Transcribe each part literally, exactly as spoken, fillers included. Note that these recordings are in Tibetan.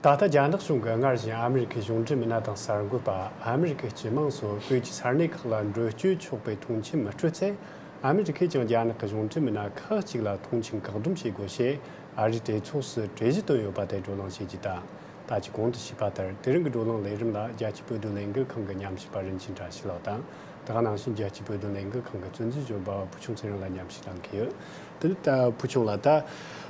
ད་ལྟ་རྒྱ་ནག་གཞུང་གིས་སྔར་བཞིན་ཨ་མི་རི་ཁའི་གཞུང་འབྲེལ་མི་སྣ་དང་གསར་འགོད་པ། ཨ་མི་རི་ཁའི་སྤྱི་དམངས་སོགས་བོད་ཀྱི་ས་གནས་ཁག་ལ་འགྲུལ་སྐྱོད་ཆོག་པའི་མཐོང་མཆན་མི་སྤྲོད་ཚེ། ཨ་མི་རི་ཁས་ཀྱང་རྒྱ་ནག་གི་གཞུང་འབྲེལ་མི་སྣ་ཁག་ཅིག་ལ་མཐོང་མཆན་བཀག་སྡོམ་བྱེད་དགོས་ཞེས་ཨ་རིའི་གྲོས་ཚོགས་སུ་གྲོས་གཞི་བཏོན་ཡོད་པ་དེ་བགྲོ་གླེང་བྱེད་རྒྱུ་དང་། ད་ཅི་གོང་དུ་ཞུས་པ་ལྟར། དེ་རིང་གི་བགྲོ་གླེང་ལས་རིམ་ལ་རྒྱལ་སྤྱིའི་བོད་དོན་ལས་འགུལ་ཁང་གི་ཉམས་ཞིབ་པ་རིན་ཆེན་བཀྲ་ཤིས་ལགས་དང་། དེ་ག་ནང་བཞིན་རྒྱལ་སྤྱིའི་བོད་དོན་ལས་འགུལ་ཁང་གི་གཙོ་འཛིན་གཞོན་པ་བུ་ཆུང་ཚེ་རིང་ལ་ཉམས་ཞིབ་གནང་གི་ཡོད། དེ་ནི་ད་བུ་ཆུང་ལགས། ད་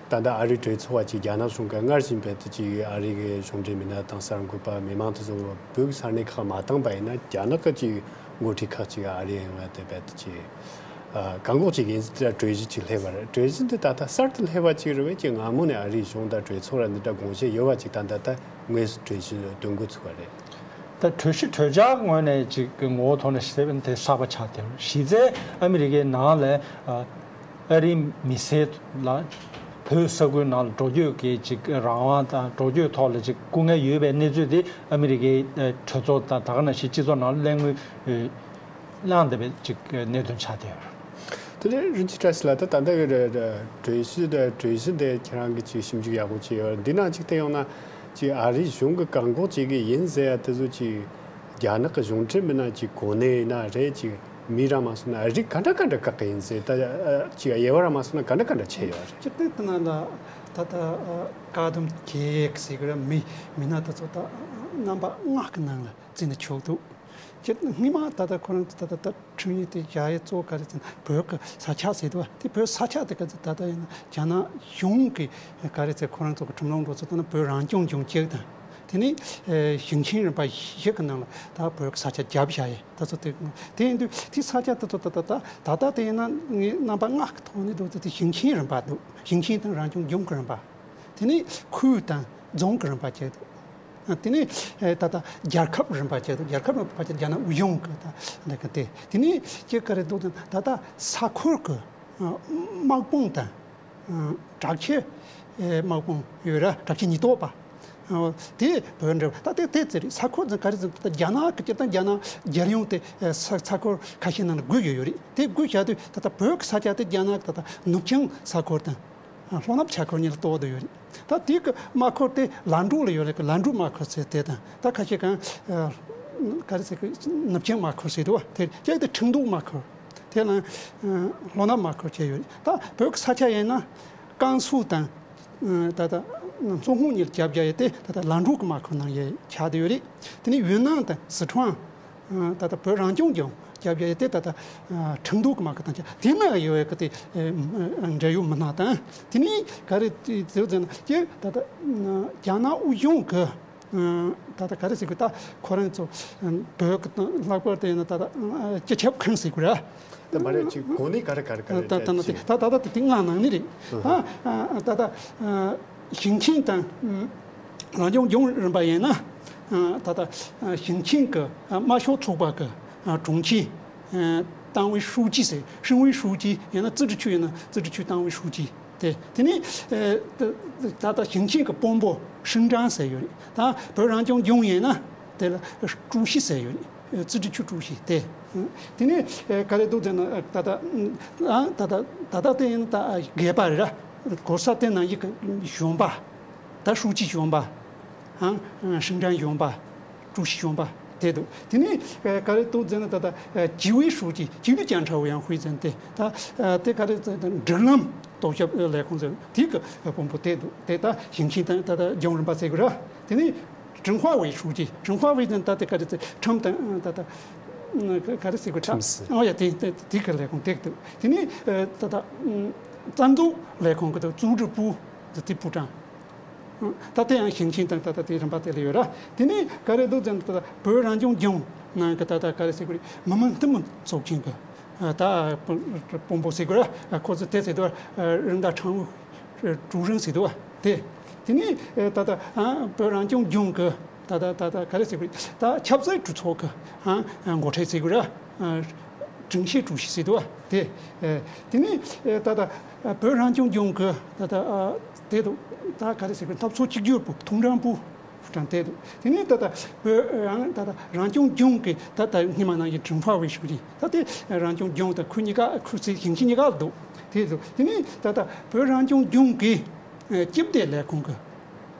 ད་ལྟ་ཨ་རིའི་གྲོས་ཚོགས་པ་ཅིག་རྒྱ་ནག་གཞུང་གིས་སྔར་བཞིན་རྦད་དེ་ཅིག་ཨ་རི་གི་གཞུང་འབྲེལ་མི་སྣ་དང་གསར་འགོད་པ། མི་མང་དེ་ཚོ་བོད་ཀྱི་ས་གནས་ཁག་མ་བཏང་པ་ཡིན་ན། རྒྱ་ནག་གི་ཅིག་འགོ་ཁྲིད་ཁག་ཅིག་ཨ་རི་ཡོང་བ་དེ་རྦད་དེ་ཅིག་ཨ་བཀག་འགོག་བྱེད་ཀྱི་ཡིན་ཟེར་གྲོས་གཞི་ཅིག་སླེབས་པ་རེད། གྲོས་གཞི་འདི་ད་ལྟ་གསར་དུ་སླེབས་པ་ཅིག་རེད་པས། ཅིག་སྔ་མོ་ནས་ཨ་རིའི་གཞུང་དང་གྲོས་ཚོགས་ལ་འདི་འདྲ་དགོངས་བཞེས་ཡོད་པ་ཅིག་ད་ལྟ་ད་དངོས་སུ་གྲོས་གཞི་འདོན་འགོ་ཚུགས་པ་རེད། ད་གྲོས་གཞི་གྲོས་འཆར་ངོས་ནས་ཅིག་གི་ངོ་བོ་ཐོག་ནས་བཤད་པ་དེ་གསར་པ་ཆགས་བསྡད་ཡོད། གཞི་རྩའི་ཨ་མི་རི་ཀའི་ནང་ལ་ཨ་ཨ་རིའི་མི་སེར་ལ་བོད་ས་ཁུལ་ནང་ལ་འགྲོ་སྐྱོད་ཀྱི་ཅིག་རང་དབང་དང་། འགྲོ་སྐྱོད་ཐོག་ལ་ཅིག་སྐུ་ངལ་ཡོད་པའི་གནས་ཚུལ་དེ་ཨ་མི་རི་ཀའི་ཨ་གྲོས་ཚོགས་དང་། ད་ག་ནང་བཞིན་སྤྱི་ཚོགས་ནང་གླེང་མོལ་ཨ་གནང་བསྡད་པའི་ཅིག་གནད་དོན་ཆགས་བསྡད་ཡོད། དེ་ནས་རིན་ཆེན་བཀྲ་ཤིས་ལགས། ད་ད་ལྟ་གི་གྲོས་གཞི་དེ་གྲོས་གཞི་དེ་ཁྱེད་རང་གིས་ཅིག་ཞིབ་འཇུག་ཡག་པོ་བྱས་ཡོད། འདི་ནང་ཅིག་བལྟས་ཡོང་ན་ཅིག་ཨ་རིའི་གཞུང་གིས་བཀག་འགོག་བྱེད་ཀྱི་ཡིན་ཟེར་ཡ་དེ་ཚོ་ཅིག་རྒྱ་ནག་གི་གཞུང་འབྲེལ་མི་སྣ་ཅིག་གོ་གནས་ཡིན་ན་རེད། ཅིག་མི་རང་མ་སོང་ན་ཨ་རི་ག་འདྲ་ག་འདྲ་བཀག་གི་ཡིན་ཟེར། ད་ཅིག་དབྱེ་བ་རང་མ་སོང་ན་ག་འདྲ་ག་འདྲ་ཕྱེ་ཡོད་རེད། སྤྱིར་བཏང་དེ་ནང་ལ་ད་ལྟ་བཀག་སྡོམ་བྱེད་ཟེར་གི་རེད། མི་མི་སྣ་དེ་ཚོ་ད་རྣམ་པ་ལྔ་གི་ནང་ལ་བརྩིས་ན་ཆོག་འདུག་སྤྱིར་སྔོན་མ་ད་ལྟ་ཁོ་རང་ཚོ་ད་ལྟ་ད་ཁྲིམས་ཡིག་དེ་བཞག་ཡས་གཙོ་བོ་ག་རེ་ཟེར་ན་བོད་ཀྱི་ས་ཆ་ཟེར་འདུག་བ། དེ་བོད་ས་ཆ་དེ་ག་ཚོད་ད་ལྟ་ཡིན་ན་རྒྱ་ནག་གཞུང་གི་ག་རེ་ཟེར། ཁོ་རང་ཚོ་གི་ཁྲིམས་ལུགས་འགྲོ་ཚུལ་ལྟར་ན་བོད་རང་སྐྱོང་ལྗོངས་གཅིག་དང་། དེ་ནས་ཨེ་ཞིང་ཆེན་རིམ་པ་བཞི་གི་ནང་ལ་ད་བོད་ཀྱི་ས་ཆ་བརྒྱབ་བཞག་ཡས་ད་ཚོ་དེ། དེ་ཡིན་དུས་དེ་ས་ཆ་དེ་ཚོ་ད་ད་ད་ད་ལྟ་དེ་ཡིན་ན་ངས་རྣམ་པ་ལྔ་གི་ཐོག་ནས་འགྲོ་ཚུལ་དེ་ཞིང་ཆེན་རིམ་པ་འདུག་ཞིང་ཆེན་དང་རང་སྐྱོང་ལྗོངས་ཀྱི་རིམ་པ། དེ་ནས་ཁུལ་དང་རྫོང་གི་རིམ་པ་བྱས་འདུག་དེ་ནས་ཨེ་ད་ལྟ་རྒྱལ་ཁབ་རིམ་པ་བྱས་འདུག་རྒྱལ་ཁབ་རིམ་པ་བྱས། རྒྱ་ནག་དབུས་གཞུང་གི་ད་ལས་ཀ་དེ། དེ་ནས་ཅིག་ག་རེ་འདུག་ཟེར་ན་ད་ལྟ་ས་ཁུལ་གྱི་ཨ་དམག་དཔུང་དང་ཨ་དྲག་ཆས་ཨེ་དམག་དཔུང་ཡོད་ར། དྲག་ཆས་ཉེན་རྟོག་པ། ཨ་དེ་བོད་འདྲ་ད་དེ་དེ་ཚེ་རེད། ས་ཁུལ་ཟེར་ག་རེ་ཟེར་ན་ད་རྒྱ་ནག་གི་སྤྱིར་བཏང་རྒྱ་ནག་རྒྱལ་ཡོངས་དེ་ཨེ་ས་ས་ཁུལ་ཁ་ཤས་ནང་ལ་བགོས་ཡོད་ཡོད་རེད། དེ་བགོས་བཞག་དུས་ད་ལྟ་བོད་ཀྱི་ས་ཆ་དེ་རྒྱ་ནག་གི་ད་ལྟ་ནུབ་བྱང་ས་ཁུལ་དང་། ལྷོ་ནུབ་ས་ཁུལ་གཉིས་ལ་གཏོགས་བསྡད་ཡོད་རེད། ད་དེ་གི་དམག་ཁུལ་དེ་ལན་ཀྲུའུ་ལ་ཡོད་རེད། གི་ལན་ཀྲུའུ་དམག་ཁུལ་ཟེར་དེ་དང་། ད་ཁ་ཤས་གང་ཨ་ག་རེ་ཟེར་གི་ནུབ་བྱང་དམག་ཁུལ་ཟེར་འདུག་བ། དེ་གཅིག་དེ་ཁྲིན་ཏུའུ་དམག་ཁུལ། དེ་ལ་ཨ་ལྷོ་ནུབ་དམག་ཁུལ་བྱས་ཡོད་རེད། ད་བོད་ཀྱི་ས་ཆ་ཡིན་ན་ཀན་སུའུ་དང་ཨ་ད་ལྟ་མཚོ་སྔོན་གཉིས་ལ་རྒྱབ་རྒྱག་ཡས་དེ་ད་ལྟ་ལན་ཀྲུའུ་གི་དམག་ཁུལ་ནང་ཡས་ཆགས་བསྡད་ཡོད་རེད། དེ་ནས་ཡུན་ནན་དང་སི་ཁྲོན། ཨ་ད་ལྟ་བོད་རང་སྐྱོང་ལྗོངས་རྒྱབ་རྒྱག་ཡས་དེ་ད་ལྟ་ཨ་ཁྲིན་ཏུའུ་གི་དམག་ཁུལ་དང་ཆ་དེ་ན་ཡོད་ཡས་གི་དེ་ཨ་འབྲེལ་ཡོད་མི་སྣ་དང་། དེ་ནས་ག་རེ་དེ་ཟེར་ན་ཀྱེ་ད་ལྟ་ཨ་རྒྱ་ནག་དབུས་གཞུང་གི་ཨ་ད་ལྟ་ག་རེ་ཟེར་གི། ད་ཁོ་རང་ཚོ་ཨ་བོད་གི་ལྷག་པར་དུ་ཡིན་ན་ད་ལྟ་ཨ་སྤྱི་ཁྱབ་ཁང་ཟེར་གི་ར། ད་མ་རེད། ཅིག་གོ་གནས་ག་རེ་ག་རེ་ག་རེ་ད་ད་ད་ད་ཅིག་ད་ད་ད་དེ་ལྔ་ནང་ནས་རེད། ཨ་ད་ད་ཨ་ཞིང་ཆེན་དང་ཨ་རང་སྐྱོང་ལྗོངས་རིམ་པ་ཡིན་ན་ཨ་ད་ད་ཨ་ཞིང་ཆེན་གྱི་ཨ་དམར་ཤོག་ཚོགས་པ་གི་ཨ་དྲུང་ཆེ། ཨ་党委书记ཟེར། 省委书记ཡིན་ན། 自治区ཡིན་ན་自治区党委书记དེ། དེ་ནས་ཨ་ད་ད་ཞིང་ཆེན་གྱི་དཔོན་པོ་省长ཟེར་ཡོད་རེད། ད་བོད་རང་སྐྱོང་ལྗོངས་ཡིན་ན་དེ་ལ་ཀྲུའུ་ཞི་ཟེར་ཡོད་རེད། 自治区主席དེ། དེ་ནས་ཨ་ག་རེ་འདུག་ཟེར་ན་ཨ་ད་ད་ཨ་ད་ད་ད་ད་དེ་ཡིན་ད་སྒེར་པ་རེད་ར། གོ་ས་དེ་ནང་གི་གཞོན་པ། ད་书记གཞོན་པ། ཨ་省长གཞོན་པ། 主席གཞོན་པ་དེ་འདུག་དེ་ནས་ཨ་ག་རེ་འདུག་ཟེར་ན་ད་ད་ཨ་纪委书记纪律监察委员会ཟེར་དེ། ད་ཨ་དེ་ག་རེ་ཟེར་ན་སྒྲིག་ལམ་རྟོག་ཞིབ་ལས་ཁུངས་ཟེར་དེ་གི་དཔོན་པོ་དེ་འདུག་དེ་ད་ཞིང་ཆེན་དང་ད་ད་ལྗོངས་རིམ་པ་ཟེར་གི་ར། དེ་ནས 政法委书记། 政法委ཟེར་ད་དེ་ག་རེ་ཟེར། ཁྲིམས་དང་ད་ད་ག་རེ་ཟེར་གི་ད། ཁྲིམས་ཟེར། ཨོ་ཡ། དེ་དེ་དེ་གི་ལས་ཁུངས་དེ་འདུག་དེ་ནས་ཨ་ད་ད་ཨ་རྩ་འཛུགས་ལས་ཁུངས་གི་ད་组织部ཟེར་དེ་部长། ད་དེ་ཡང་ཞིང་ཆེན་དང་ད་ད་དེ་རིམ་པ་དེ་ལ་ཡོད་ར། དེ་ནས་ག་རེ་འདུག་ཟེར་ན་ད་ད་བོད་རང་སྐྱོང་ལྗོངས་ནང་གི་ད་ད་ག་རེ་ཟེར་གི་རེད། མི་དམངས་འཐུས་མི་ཚོགས་ཆེན་གི་ད་དཔོན་པོ་ཟེར་གི་ར། ཁོ་ཚོ་དེ་ཟེར་དུས་རིན་ཐང་ཁྲང་ཝུའུ་ཀྲུའུ་རེན་ཟེར་དུས་དེ། དེ་ནས་ད་ད་བོད་རང་སྐྱོང་ལྗོངས་གི་ད་ད་ད་ད་ག་རེ་ཟེར་གི་རེད། ད་ཆབ་སྲིད་གྲོས་ཚོགས་གི་འགོ་ཁྲིད་ཟེར་གི་ར། 政协主席ཟེར་དུས་དེ། དེ་ནས་ད་ད་བོད་རང་སྐྱོང་ལྗོངས་གི་ད་ད་དེ་དུ་ད་ག་རེ་ཟེར་གི་རེད། འཐབ་ཕྱོགས་གཅིག་གྱུར་པུའུ་ཐུང་ཀྲང་པུའུ། 部长དེ་འདུག་དེ་ནས་ད་ལྟ་བོད་རང་ད་ལྟ་རང་སྐྱོང་ལྗོངས་ཀྱི་ད་ལྟ་སྔོན་མ་ནང་གི་政法委书记། ད་དེ་རང་སྐྱོང་ལྗོངས་དང་ཁུལ་གཉིས་ཀ། ཁུལ་ཚོ་ཞིང་ཆེན་གཉིས་ཀ་ལ་འདུག་དེ་འདུག་དེ་ནས་ད་ལྟ་བོད་རང་སྐྱོང་ལྗོངས་ཀྱི་ཨ་སྤྱི་བདེ་ལས་ཁུངས་ཀྱི་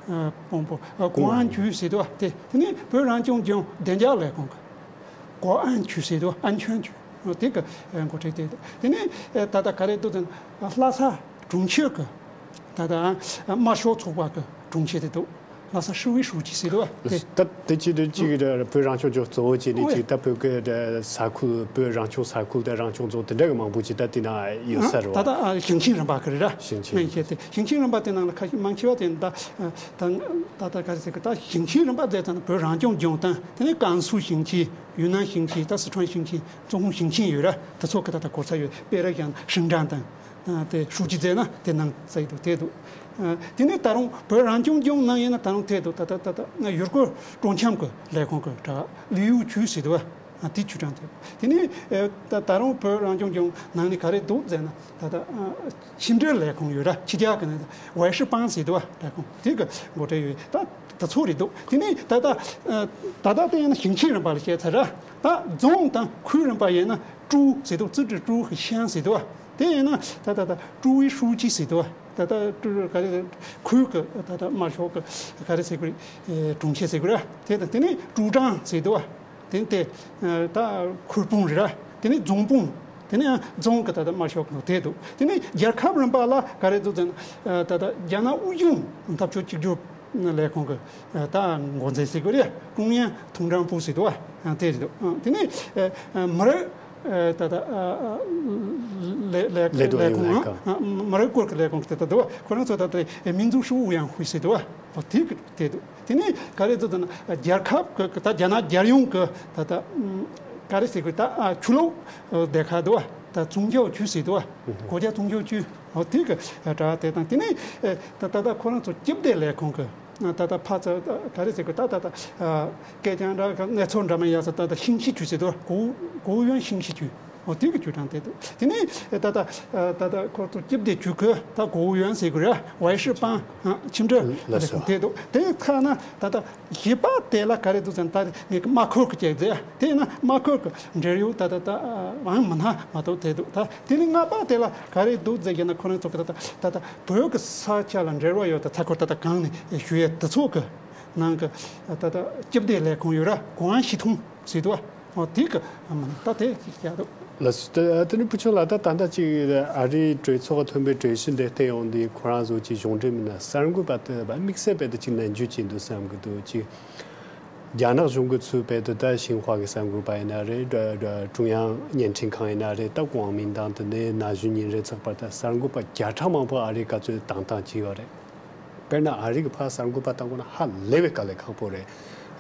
ཨ། དཔོན་པོ། ཨ། གོ་ཨན་ཅུས་ཟེར་དུས་དེ། དེ་ནས་བོད་རང་སྐྱོང་ལྗོངས་བདེ་འཇགས་ལས་ཁུངས་ཀྱི་གོ་ཨན་ཅུས་ཟེར་དུས་ཨན་ཆོན་ཅུས། དེ་གི་འགོ་ཁྲིད་དེ། དེ་ནས་ད་ལྟ་ག་རེ་འདུག་ཟེར་ན། ལྷ་ས་གྲོང་ཁྱེར་གྱི་ད་ལྟ་དམར་ཤོག་ཚོགས་པ་གི་དྲུང་ཆེ་དེ་འདུག་ལྷ་ས市委书记ཟེར་དུས་དེ། ད་དེ་གཅིག་དེ་གཅིག་བོད་རང་སྐྱོང་ལྗོངས་གཙོ་བོ་བྱས་ནས། ཨ། གཅིག་ད་བོད་ཀྱི་ས་ཁུལ། བོད་རང་སྐྱོང་ས་ཁུལ་དང་རང་སྐྱོང་རྫོང་དེ་འདྲ་གི་མང་པོ་ཅིག་ད་དེ་ན་ཡོད་ས་རེད་པ། ད་ལྟ་ཨ་ཞིང་ཆེན་རིམ་པ་གི་རེད་ར། ཞིང་ཆེན། མན་ཆད་དེ་ཞིང་ཆེན་རིམ་པ་དེ་ནང་ལ་ཁ་ཤས་མང་ཆེ་བ་དེ་ད་ད་ད་ད་ག་རེ་ཟེར་གི། ད་ཞིང་ཆེན་རིམ་པ་ཟེར་ཙང་བོད་རང་སྐྱོང་ལྗོངས་དང་། དེ་ནས་ཀན་སུའུ་ཞིང་ཆེན། ཡུན་ནན་ཞིང་ཆེན། ད་སི་ཁྲོན་ཞིང་ཆེན། ཙུང་ཧུའུ་ཞིང་ཆེན་ཡོད་ར། དེ་ཚོ་གི་ད་ལྟ་གོ་ས་ཡོད། 北凉县省长དང་། ཨ། དེ་书记ཟེར་ན་དེ་ནང་ཚུད་འདུག་དེ་འདུག་ཨ། དེ་ནས་ད་རུང་བོད་རང་སྐྱོང་ལྗོངས་ནང་ཡིན་ན་ད་རུང་དེ་འདུག་ད་ད་ད་ད་ཡུལ་སྐོར་སྤྲོ་འཆམ་གྱི་ལས་ཁུངས་ཀྱི་ད་旅游局ཟེར་འདུག་པ། ཨ། དེ་ཅུས་ཀྲང་དེ། དེ་ནས་ཨ་ད་ད་རུང་བོད་རང་སྐྱོང་ལྗོངས་ནང་ནས་ག་རེ་འདུག་ཟེར་ན། ད་ད་ཨ་ཕྱི་འབྲེལ་ལས་ཁུངས་ཡོད་ར། ཕྱི་རྒྱལ་གྱི་ནང་外事办ཟེར་འདུག་པ། ལས་ཁུངས་དེ་གི་འགོ་ཁྲིད་ཡོད། ད་ད་ཚོ་རེད་འདུག་དེ་ནས་ད་ད་ཨ་ད་ད་དེ་ཡིན་ན་ཞིང་ཆེན་རིམ་པ་ལ་བཤད་ཚར་ར། ད་རྫོང་དང་ཁུལ་རིམ་པ་ཡིན་ན་ཀྲོའུ་ཟེར་འདུག 自治州和县ཟེར་འདུག་པ། དེ་ཡིན་ན་ད་ད་ད་州委书记ཟེར་འདུག་པ། ད་ད་ཀྲོའུ་ག་རེ། ཁུལ་གྱི་ད་ད་དམར་ཤོག་གི་ག་རེ་ཟེར་དགོས་རེད། ཨེ། དྲུང་ཆེ་ཟེར་དགོས་རེད། དེ་དང་དེ་ནས་州长ཟེར་འདུག་པ། དེ་ནས་དེ་ཨ་ད་ཁུལ་དཔོན་རེད་ར། དེ་ནས་རྫོང་དཔོན། དེ་ནས་རྫོང་གི་ད་ད་དམར་ཤོག་གི་ནང་དེ་འདུག་དེ་ནས་རྒྱལ་ཁབ་རིམ་པ་ལ་ག་རེ་འདུག་ཟེར་ན། ཨ་ད་ད་རྒྱ་ནག་དབུས་གཞུང་འཐབ་ཕྱོགས་གཅིག་གྱུར་ལས་ཁུངས་ཀྱི་ད་འགོ་འཛིན་ཟེར་དགོས་རེད། 中央统战部ཟེར་འདུག་པ། དེ་རེད་འདུག་དེ་ནས་མི་རིགས་ད་ལྟ་ལས་ལས་ལས་ལས་དོན་ལས་ཁུངས། ཡོད་ལས་ཁང་། མི་རིགས་སྐོར་གྱི་ལས་ཁུངས་དེ་ལྟ་འདུག་པ། ཁོ་རང་ཚོ་ད་ལྟ་民族事务委员会ཟེར་འདུག་པ། དེ་གི་དེ་འདུག་དེ་ནས་ག་རེ་འདུག་ཟེར་ན། རྒྱལ་ཁབ་ཀྱི་ད་རྒྱ་ནག་རྒྱལ་ཡོངས་ཀྱི་ད་ལྟ་ག་རེ་ཟེར་དགོས། ད་ཆོས་ལུགས་སྡེ་ཁག་འདུག་པ། ད་宗教局ཟེར་འདུག་པ། 国家宗教局། འོ་དེ་གི་ད་དེ་དང་། དེ་ནས་ད་ད་ད་ཁོ་རང་ཚོ་སྤྱི་བདེ་ལས་ཁུངས་ཀྱི་ད་ད་ཕ་ཚ་ག་རེ་ཟེར་དགོས། ད་ད་ད་སྐད་རྐྱང་འདྲ་གི་གནས་ཚུལ་འདྲ་མིན་ཡག་ས། ད་ད་信息局ཟེར་འདུག་པ། 国务院信息局། འོ་དེ་གི་ཅུས་ཀྲང་དེ་འདུག་དེ་ནས་ད་ད་ད་ད་ཁོ་ཚོ་སྤྱི་བདེ་ཅུས་ཀྱི་ད་国务院ཟེར་དགོས་རེད། 外事办། ཨ། 行政ལ་སོགས་དེ་འདུག་དེ་ཁ་ན་ད་ད་བཞི་པ་དེ་ལ་ག་རེ་འདུག་ཟེར་ན། ད་ངས་དམག་ཁུལ་གྱི་ཅིག་ཟེར། དེ་ན་དམག་ཁུལ་གྱི་འབྲེལ་ཡོད་ད་ད་ད་ཨང་མི་སྣ་མ་གཏོགས་དེ་འདུག་ད་དེ་ནས་ལྔ་པ་དེ་ལ་ག་རེ་འདུག་ཟེར་གྱི་ན། ཁོ་རང་ཚོ་གི་ད་ད་ད་ད་བོད་ཀྱི་ས་ཆ་ལ་འབྲེལ་བ་ཡོད། ད་ཚ་ཁོ་ད་ད་གང་ནས་ཞུ་ཡས་དེ་ཚོ་གི་ནང་གི་ད་ད་སྤྱི་བདེ་ལས་ཁུངས་ཡོད་ར། 公安系统ཟེར་འདུག་པ། འོ་དེ་གི་མ་ན་ད་དེ་ཅིག་བྱ་འདུག་ལགས་སོ། དེ་ནི་བུ་ཆུང་ལགས། ད་ད་ལྟ་ཅིག་ཨ་རིའི་གྲོས་ཚོགས་ཐོན་པའི་གྲོས་གཞི་འདི་བལྟས་ཡོང་དུས། ཁོ་རང་ཚོ་ཅིག་གཞུང་འབྲེལ་མིན་ན་གསར་འགོད་པ་དེ་བ་དམིགས་བསལ་བས་དེ་ཅིག་ནན་བརྗོད་བྱེད་འདུག་བསམ་གི་འདུག་ཅིག་རྒྱ་ནག་གཞུང་གི་ཚུལ་བས་དེ་ད་ཤིན་ཧྭ་གི་གསར་འགོད་པ་ཡིན་ན་རེད། ཀྲུང་དབྱང་བརྙན་འཕྲིན་ཁང་ཡིན་ན་རེད། ད་ཀོང་མིང་དང་དེ་ནས་ན་གཞོན་ཉིན་རེ་ཚགས་པར་ད་གསར་འགོད་པ་བརྒྱ་ཕྲག་མང་པོ་ཨ་རིའི་སྐབས་སུ་བཏང་བཏང་བྱས་ཡོད་རེད། དཔེར་ན་ཨ་རི་གི་ཕར་གསར་འགོད་པ་བཏང་དགོས་ན་ཧ་ལས་པའི་དཀའ་ལས་ཁག་པོ་རེད།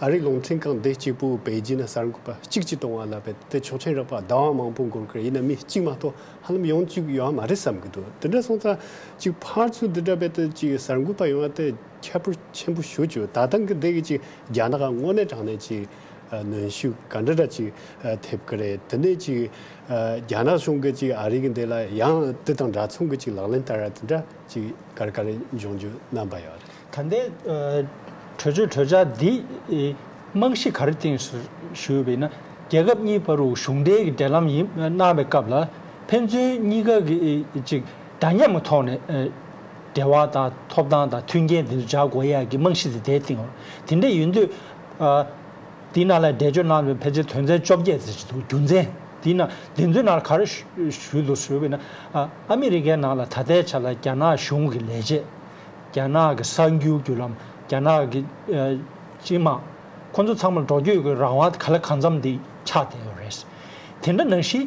ཨ་རིའི་རླུང་འཕྲིན་ཁང་འདི་གཅིག་པུ་པེ་ཅིན་ན་གསར་འགོད་པ་གཅིག་གཅིག་གཏོང་བ་ལ་བས་དེ་ཆོག་མཆན་རག་པ་ཟླ་བ་མང་པོ་འགོར་གི་རེད། ཡིན་ན་མི་གཅིག་མ་གཏོགས་ཧ་ལམ་ཡོང་བཅུག་ཡོད་མ་རེད་བསམ་གི་འདུག་དེ་འདྲ་སོང་ཙང་ཅིག་ཕར་ཚུར་འདི་འདྲ་བས་དེ་ཅིག་གསར་འགོད་པ་ཡོང་བ་དེ་ཁྱད་པར་ཆེན་པོ་ཞེ་པོ་ཅིག་ད་ཐེངས་གི་འདི་གི་ཅིག་རྒྱ་ནག་དངོས་གནས་དྲང་གནས་ཅིག་གནོན་ཤུགས་ག་འདྲ་འདྲ་ཅིག་ཐེབས་གི་རེད། དེ་ནས་ཅིག་རྒྱ་ནག་གཞུང་གི་ཅིག་ཨ་རི་གི་འདི་ལ་ཡང་དེ་དང་འདྲ་མཚུངས་གི་ཅིག་ལག་ལེན་བསྟར་བ་དེ་འདྲ་ཅིག་ག་རེ་ག་རེ་འབྱུང་རྒྱུ་རྣམ་པ་ཡོད་རེད། ད་ལྟའི་ཨ་གྲོས་ཆོད་གྲོས་འཆར་འདི་ཨེ་རྨང་གཞི་ག་རེ་བཏིང་ཞུ་ཞུས་པ་ཡིན་ན། རྒྱལ་ཁབ་གཉིས་བར་དུ་གཞུང་འབྲེལ་གྱི་འབྲེལ་ལམ་ཡིན་གནང་བའི་སྐབས་ལ་ཕན་ཚུན་གཉིས་ཀ་གི་ཨེ་ཅིག་འདྲ་མཉམ་གྱི་ཐོག་ནས་ཨེ་འབྲེལ་བ་དང་ཐོབ་ཐང་དང་མཐུན་རྐྱེན་དེ་ཚོ་སྦྱར་དགོས་ཡག་གི་རྨང་གཞི་དེ་དེ་བཏིང་བ། དེ་འདྲ་ཡིན་དུས་ཨ་དེའི་ནང་ལ་འགྲེལ་བརྗོད་གནང་བའི་ཕལ་ཆེར་དོན་ཚན་བཅོ་བརྒྱད་ཙམ་ཞིག་འདུག་རྒྱུ་མཚན་དེའི་ནང་དེ་ཚོའི་ནང་ལ་ག་རེ་ཞུ་ཞུས་འདུག་ཞུས་པ་ཡིན་ན། ཨ་ཨ་མི་རི་ཀའི་ནང་ལ་ད་ལྟའི་ཆ་ལ་རྒྱ་ནག་གཞུང་གི་ལས་བྱེད། རྒྱ་ནག་གི་གསར་འགྱུར་བརྒྱུད་ལམ། རྒྱ་ནག་གི་ཨ་སྤྱི་དམངས་ཁོ་ཚོ་ཚང་མར་འགྲོ་སྐྱོད་ཀྱི་རང་དབང་ག་ལ་གང་འཚམ་དེ་ཆགས་བསྡད་ཡོད་རེད། དེ་འདྲ་ནང་བཞིན་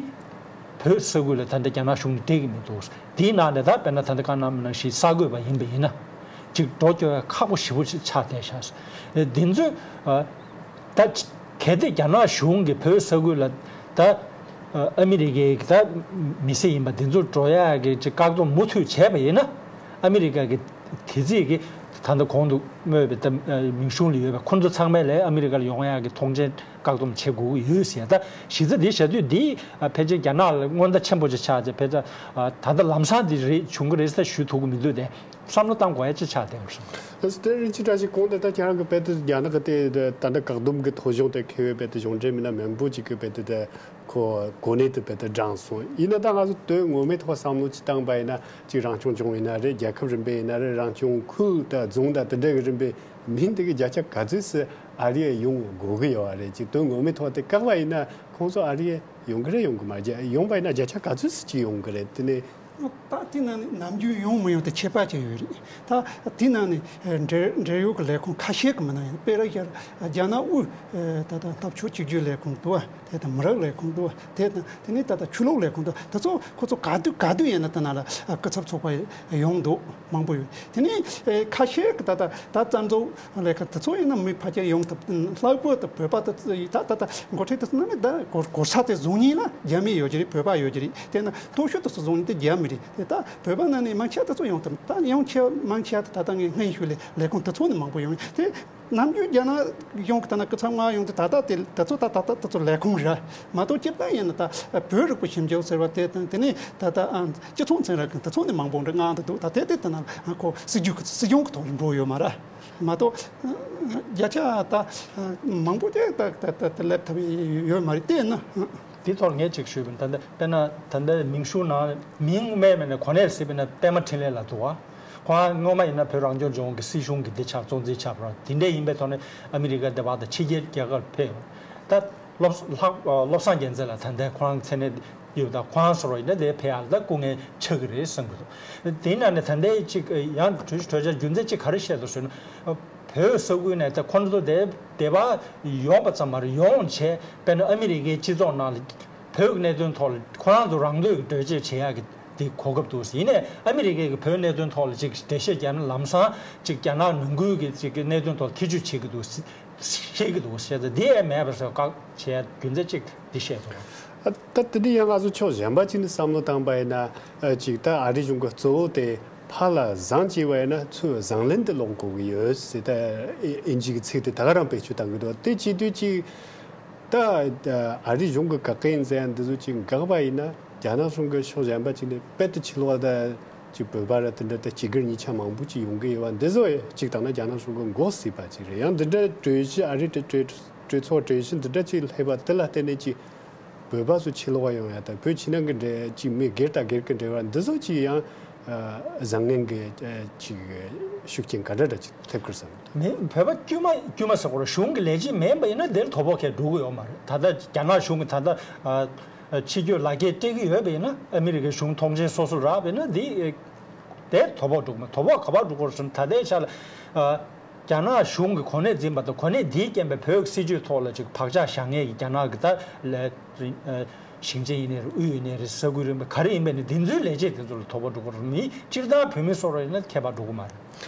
བོད་ས་ཁུལ་ལ་ད་ལྟ་རྒྱ་ནག་གཞུང་གིས་སྤྲད་ཀྱི་མི་འདུག་དེའི་ནང་ནས་ད་དཔེར་ན་ད་ལྟ་བཀའ་གནང་བ་ནང་བཞིན་གསར་འགོད་པ་ཡིན་པ་ཡིན་ན་ཅིག་འགྲོ་སྐྱོད་ཁག་པོ་ཞེ་པོ་ཅིག་ཆགས་བསྡད་ཤག་འདི་ཚོས་ཨ་ད་གལ་ཏེ་རྒྱ་ནག་གཞུང་གིས་བོད་ས་ཁུལ་ལ་ད་ཨ་མི་རི་ཀའི་ད་མི་སེར་ཡིན་པ་འདི་ཚོ་འགྲོ་ཡག་གི་ཅིག་བཀག་སྡོམ་མུ་མཐུད་བྱས་པ་ཡིན་ན། ཨ་མི་རི་ཀ་གི་དེ་རྩིས་ཀྱི་ད་ལྟ་གོང་དུ་སྨོས་པའི་ད་མིང་གཞུང་ལ་ཡོད་པའི་ཁོང་ཚོ་ཚང་མས་ལས་ཨ་མི་རི་ཀ་ལ་ཡོང་ཡག་གི་ཐོངས་མཆན་བཀག་སྡོམ་བྱེད་དགོས་ཀྱི་ཡོད་ཟེར། ད་གཞི་རྩ་འདི་བྱ་དུས་འདི་ཕལ་ཆེར་རྒྱ་ནག་ལ་སྔོན་བརྡ་ཆེན་པོ་ཅིག་ཆགས་ཏེ། ཕལ་ཆེར་ད་ལྟ་ལམ་སང་འདི་རེད་བྱུང་གི་རེད་ཟེར་ཞུ་ཐུབ་ཀྱི་མི་འདུག་སྟེ། བསམ་བློ་བཏང་དགོས་ཡ་ཅིག་ཆགས་བསྡད་ཡོད་རེད། དེ་རིན་ཆེན་བཀྲ་ཤིས་གོང་དུ་ད་ཁྱེད་རང་གི་དཔེ་དེ་རྒྱ་ནག་གི་དེ་ད་ལྟ་བཀག་སྡོམ་གྱི་ཐོ་གཞུང་དེ་འཁེལ་བའི་དཔེ་དེ་གཞུང་འབྲེལ་མི་སྣ་མང་པོ་ཅིག་གི་དཔེ་དེ་དེ་ཁོ་གོ་གནས་དེ་དཔེ་དེ་བགྲངས་སོང་། ཡིན་ན་ད་ང་ཚོ་དོན་ངོ་མའི་ཐོག་བསམ་བློ་ཅིག་བཏང་པ་ཡིན་ན་ཅིག་རང་སྐྱོང་ལྗོངས་ཡིན་ན་རེད། རྒྱལ་ཁབ་རིམ་པས་ཡིན་ན་རེད། རང་སྐྱོང་ཁུལ་དང་རྫོང་དང་དེ་འདྲ་གི་རིམ་པས་མིང་དེ་གི་བརྒྱ་ཆ་ག་ཚོད་སུ་ཨ་རི་ཡ་ཡོང་དགོས་གི་ཡོད་རེད། ཅིག་དོན་ངོ་མའི་ཐོག་དེ་བཀག་པ་ཡིན་ན་ཁོང་ཚོ་ཨ་རི་ཡ་ཡོང་གི་རེད་ཡོང་གི་མ་རེད། ཡོང་པ་ཡིན་ན་བརྒྱ་ཆ་ག་ཚོད་སུ་ཅིག་ཡོང་གི་རེད། དེ་ནས། ད་དེ་ནང་ནས་ནམ་རྒྱུན་ཡོང་མི་ཡོང་དེ་ཁྱད་པར་ཅིག་ཡོད་རེད། ད་དེ་ནང་ནས་འབྲེལ་འབྲེལ་ཡོད་ཀྱི་ལས་ཁུངས་ཁ་ཤས་ཀྱི་མི་སྣ་ཡིན། དཔེར་ན་རྒྱ་ནག་དབུས་ད་ལྟ་འཐབ་ཕྱོགས་གཅིག་གྱུར་ལས་ཁུངས་འདུག་བ། དེ་དང་མི་རིགས་ལས་ཁུངས་འདུག་བ། དེ་དང་དེ་ནས་ད་ལྟ་ཆོས་ལུགས་ལས་ཁུངས་འདུག་དེ་ཚོ་ཁོ་ཚོ་ག་དུས་ག་དུས་ཡིན་ན་དེ་ནང་ལ་སྐུ་ཚབ་ཚོགས་པ་ཡོང་འདུག་མང་པོ་ཡོད། དེ་ནས་ཨེ་ཁ་ཤས་ཀྱི་ད་ལྟ་ད་རྩ་འཛུགས་ལས་ཀ་དེ་ཚོ་ཡིན་ན་མི་ཕལ་ཆེར་ཡོང་ཐུབ། ལྷག་པར་དུ་བོད་པ་དེ་ཚོ་ཡིན་ད་ད་ལྟ་འགོ་ཁྲིད་དེ་ཚོ་ནང་ནས་ད་གོ་གོ་ས་དེ་བཟུང་མཁན་ལ་རྒྱ་མི་ཡོད་ཀྱི་རེད། བོད་པ་ཡོད་ཀྱི་རེད། དེ་ན་མཐོ་ཤོས་དེ་ཚོ་བཟུང་མཁན་དེ་རྒྱ་མི་རེད། དེ་ད་བོད་པ་ནང་ནས་མང་ཆེ་བ་དེ་ཚོ་ཡོང་ཐུབ། ད་ཡོང་ཆེ་བ་མང་ཆེ་བ་དེ་ད་ལྟ་ངས་སྔོན་ཞུས་ལས་ལས་ཁུངས་དེ་ཚོ་ནས་མང་པོ་ཡོང་དེ། ནམ་རྒྱུན་རྒྱ་ནག་གཞུང་གི་ད་ན་སྐུ་ཚབ་མངགས་ཡོང་དུས་ད་ལྟ་དེ་དེ་ཚོ་ད་ད་ལྟ་དེ་ཚོ་ལས་ཁུངས་རེད་མ་གཏོགས། སྤྱིར་བཏང་ཡིན་ན་ད་བོད་རིག་པ་ཞིབ་འཇུག་ཟེར་བ་དེ་དང་དེ་ནས་ད་ལྟ་ཨ་སྤྱི་ཚོགས་ཚན་རིག་གི་དེ་ཚོ་ནས་མང་པོ་འདྲ་མངགས་འདུག་ད་དེ་དེ་ལྟ་ན་ཁོ་སྲིད་ཇུས་ཀྱི་སྲིད་སྐྱོང་གི་ཐོག་ལ་འགྲོ་ཡོད་མ་རེད་མ་གཏོགས། བརྒྱ་ཆ་ད་མང་པོ་དེ་ད་ད་ད་ད་སླེབས་ཐུབ་ཡོད་མ་རེད་བལྟས་ན། དེ་ཐོག་ངས་ཅིག་ཞུས་པ་ཡིན། ད་ལྟ་དཔེར་ན་ད་ལྟ་མིང་གཞུང་ནང་མིང་སྨྲས་པ་ཡིན་ན་གོ་གནས་ཟེར་བ་ཡིན་ན་པད་མ་འཕྲིན་ལས་ལགས་འདུག་བ། ཁོང་སྔོན་མ་ཡིན་ན་བོད་རང་སྐྱོང་ལྗོངས་ཀྱི་སྲིད་གཞུང་གི་འདི་ཆགས་གཙོ་འཛིན་ཆགས་པ་རེད། དེ་འདྲ་ཡིན་པའི་ཐོག་ནས་ཨ་མི་རི་ཀ་འདི་བར་དུ་ཕྱི་རྒྱལ་རྒྱལ་ཁབ་ཕེབས་ཡོང་། ད་བློ་ལྷག་བློ་བཟང་རྒྱལ་མཚན་ལགས་ད་ལྟ་ཁོ་རང་མཚན་གནས་ཡོད། ད་ཁོ་རང་ཚོ་ཡིན་ན་དེ་ཕེབས་ཡག་ད་སྐུ་ངལ་ཆགས་ཀྱི་རེད་བསམ་གྱི་འདུག་དེ་ཡིན་ན་ནི་ད་ལྟའི་ཅིག་ཡང་གྲོས་གྲོས་འཆར་རྒྱུ་མཚན་ཅིག་ག་རེ་བཤད་འདུག་ཟེར་ན། བོད་ས་ཁུལ་ནས་ད་ཁོ་ཚོ་དེ་དེ་བར་ཡོང་པ་ཙམ་མ་རེད། ཡོང་བྱས་དཔེར་ན་ཨ་མི་རི་ཀའི་སྤྱི་ཚོགས་ནང་ལ་བོད་ཀྱི་གནད་དོན་ཐོག་ལ་ཁོ་རང་ཚོ་རང་འདོད་ཀྱི་གྲོས་ཆོད་བྱེད་ཡག་གི་དེ་གོ་སྐབས་འདུག་ཡིན་ནའི་ཨ་མི་རི་ཀའི་གི་བོད་གནད་དོན་ཐོག་ལ་ཅིག་འགྲེལ་བཤད་རྒྱག་ན་ལམ་སང་ཅིག་རྒྱ་ནག་ནང་ཁུལ་གྱི་ཅིག་གི་གནད་དོན་ཐོག་ཐེ་བྱུས་བྱེད་ཀྱི་འདུག་བཤད་ཀྱི་འདུག་བཤད་ཚེ་འདི་ཡང་མེད་པ་བཟོ་བཀག་བྱས་རྒྱུ་མཚན་ཅིག་འདི་བཤད་སོང་། ཨ་ད་དེ་འདྲ་ཡང་ང་ཚོ་ཕྱོགས་གཞན་པ་ཅིག་ནས་བསམ་བློ་བཏང་པ་ཡིན་ན་ཨ་ཅིག་ད་ཨ་རིའི་གཞུང་གི་གཙོ་བོ་དེ་ཕར་ལ་བཟང་བྱས་པ་ཡིན་ན་ཚུར་བཟང་ལན་དེ་སློག་དགོས་ཀྱི་ཡོད་ཟེར། ད་ཨིན་ཇི་གི་ཚིག་དེ་ད་ག་རང་བེད་སྤྱོད་བཏང་གི་འདུག་དེ་བྱེད་དུས་ཅིག་ད་ཨ་རིའི་གཞུང་གི་བཀག་འགོག་མཛད་ཡ་འདི་ཚོ་ཅིག་འགག་པ་ཡིན་ན། རྒྱ་ནག་གཞུང་གི་ཕྱོགས་གཞན་པ་ཅིག་ནས་དཔེ་དེ་ཕྱི་ལོགས་ད་ཅིག་བོད་པ་ར་དེ་འདྲ་ད་སྤྱི་སྒེར་གཉིས་ཆ་མང་པོ་ཅིག་ཡོང་གི་ཡོད་པ་འདི་ཚོ་ཅིག་བཏང་ན་རྒྱ་ནག་གཞུང་གི་མགོ་སྲིད་པ་ཅིག་རེད། ཡང་འདི་འདྲ་གྲོས་གཞི་ཨ་རིའི་གྲོས་གྲོས་གྲོས་ཚོགས་གྲོས་གཞི་འདི་འདྲ་ཅིག་སླེབས་པ་དེ་ལ་བརྟེན་ནས་ཅིག་བོད་པ་ཚོ་ཕྱི་ལོགས་ཡོང་ཡ་དང་བོད་ཕྱི་ནང་གི་འབྲེལ་ཅིག་མི་སྒེར་དང་སྒེར་གྱི་འབྲེལ་བ་འདི་ཚོ་ཅིག་ཡང་བཟང་ངན་གྱི་ཅིག་ཤུགས་རྐྱེན་ག་འདྲ་འདྲ་ཅིག་ཐེབས་ཀྱི་རེད་བསམ། མི་བོད་པ་དཀྱུས་མ་དཀྱུས་མ་ཟེར་དགོས་རེད། གཞུང་གི་ལས་བྱེད་མིན་པ་ཡིན་ན་དེར་དོ་ཕོག་ཁྱེར་འགྲོ་གི་ཡོད་མ་རེད། ད་ལྟ་རྒྱ་ནག་གཞུང་གི་ད་ལྟ་ཕྱི་སྐྱོད་ལག་འཁྱེར་སྤྲད་ཀྱི་ཡོད་པ་ཡིན་ན་ཨ་མི་རི་ཀའི་གཞུང་ཐོངས་མཆན་སོ་སོ་རག་པ་ཡིན་ན་འདི་དེར་དོ་ཕོག་འགྲོ་གི་མ་རེད། དོ་ཕོག་ག་པར་འགྲོ་གི་རེད་ཟེར་ན་ད་ལྟའི་ཆ་ལ་རྒྱ་ནག་གཞུང་གི་གོ་གནས་འཛིན་པ་དང་གོ་གནས་འདིའི་རྐྱེན་པས་བོད་ཀྱི་སྲིད་བྱུས་ཐོག་ལ་ཅིག་བག་ཆགས་བཞག་མཁན་གྱི་རྒྱ་ནག་གི་ད་ལས་ཞིང་ཆེན་ཡིན་ནའི་རེད། དབུས་ཡིན་ནའི་རེད། ས་ཁུལ་རིམ་པ་ག་རེ་ཡིན་པ་ནི་དེ་ཚོའི་ལས་བྱེད་དེ་ཚོ་ལ་དོ་ཕོག་འགྲོ་གི་རེད། མི་སྤྱིར་བཏང་བོད་མི་སོ་སོ་ཡིན་ན་ཁྱད་པར་འགྲོ་གི་མ་རེད།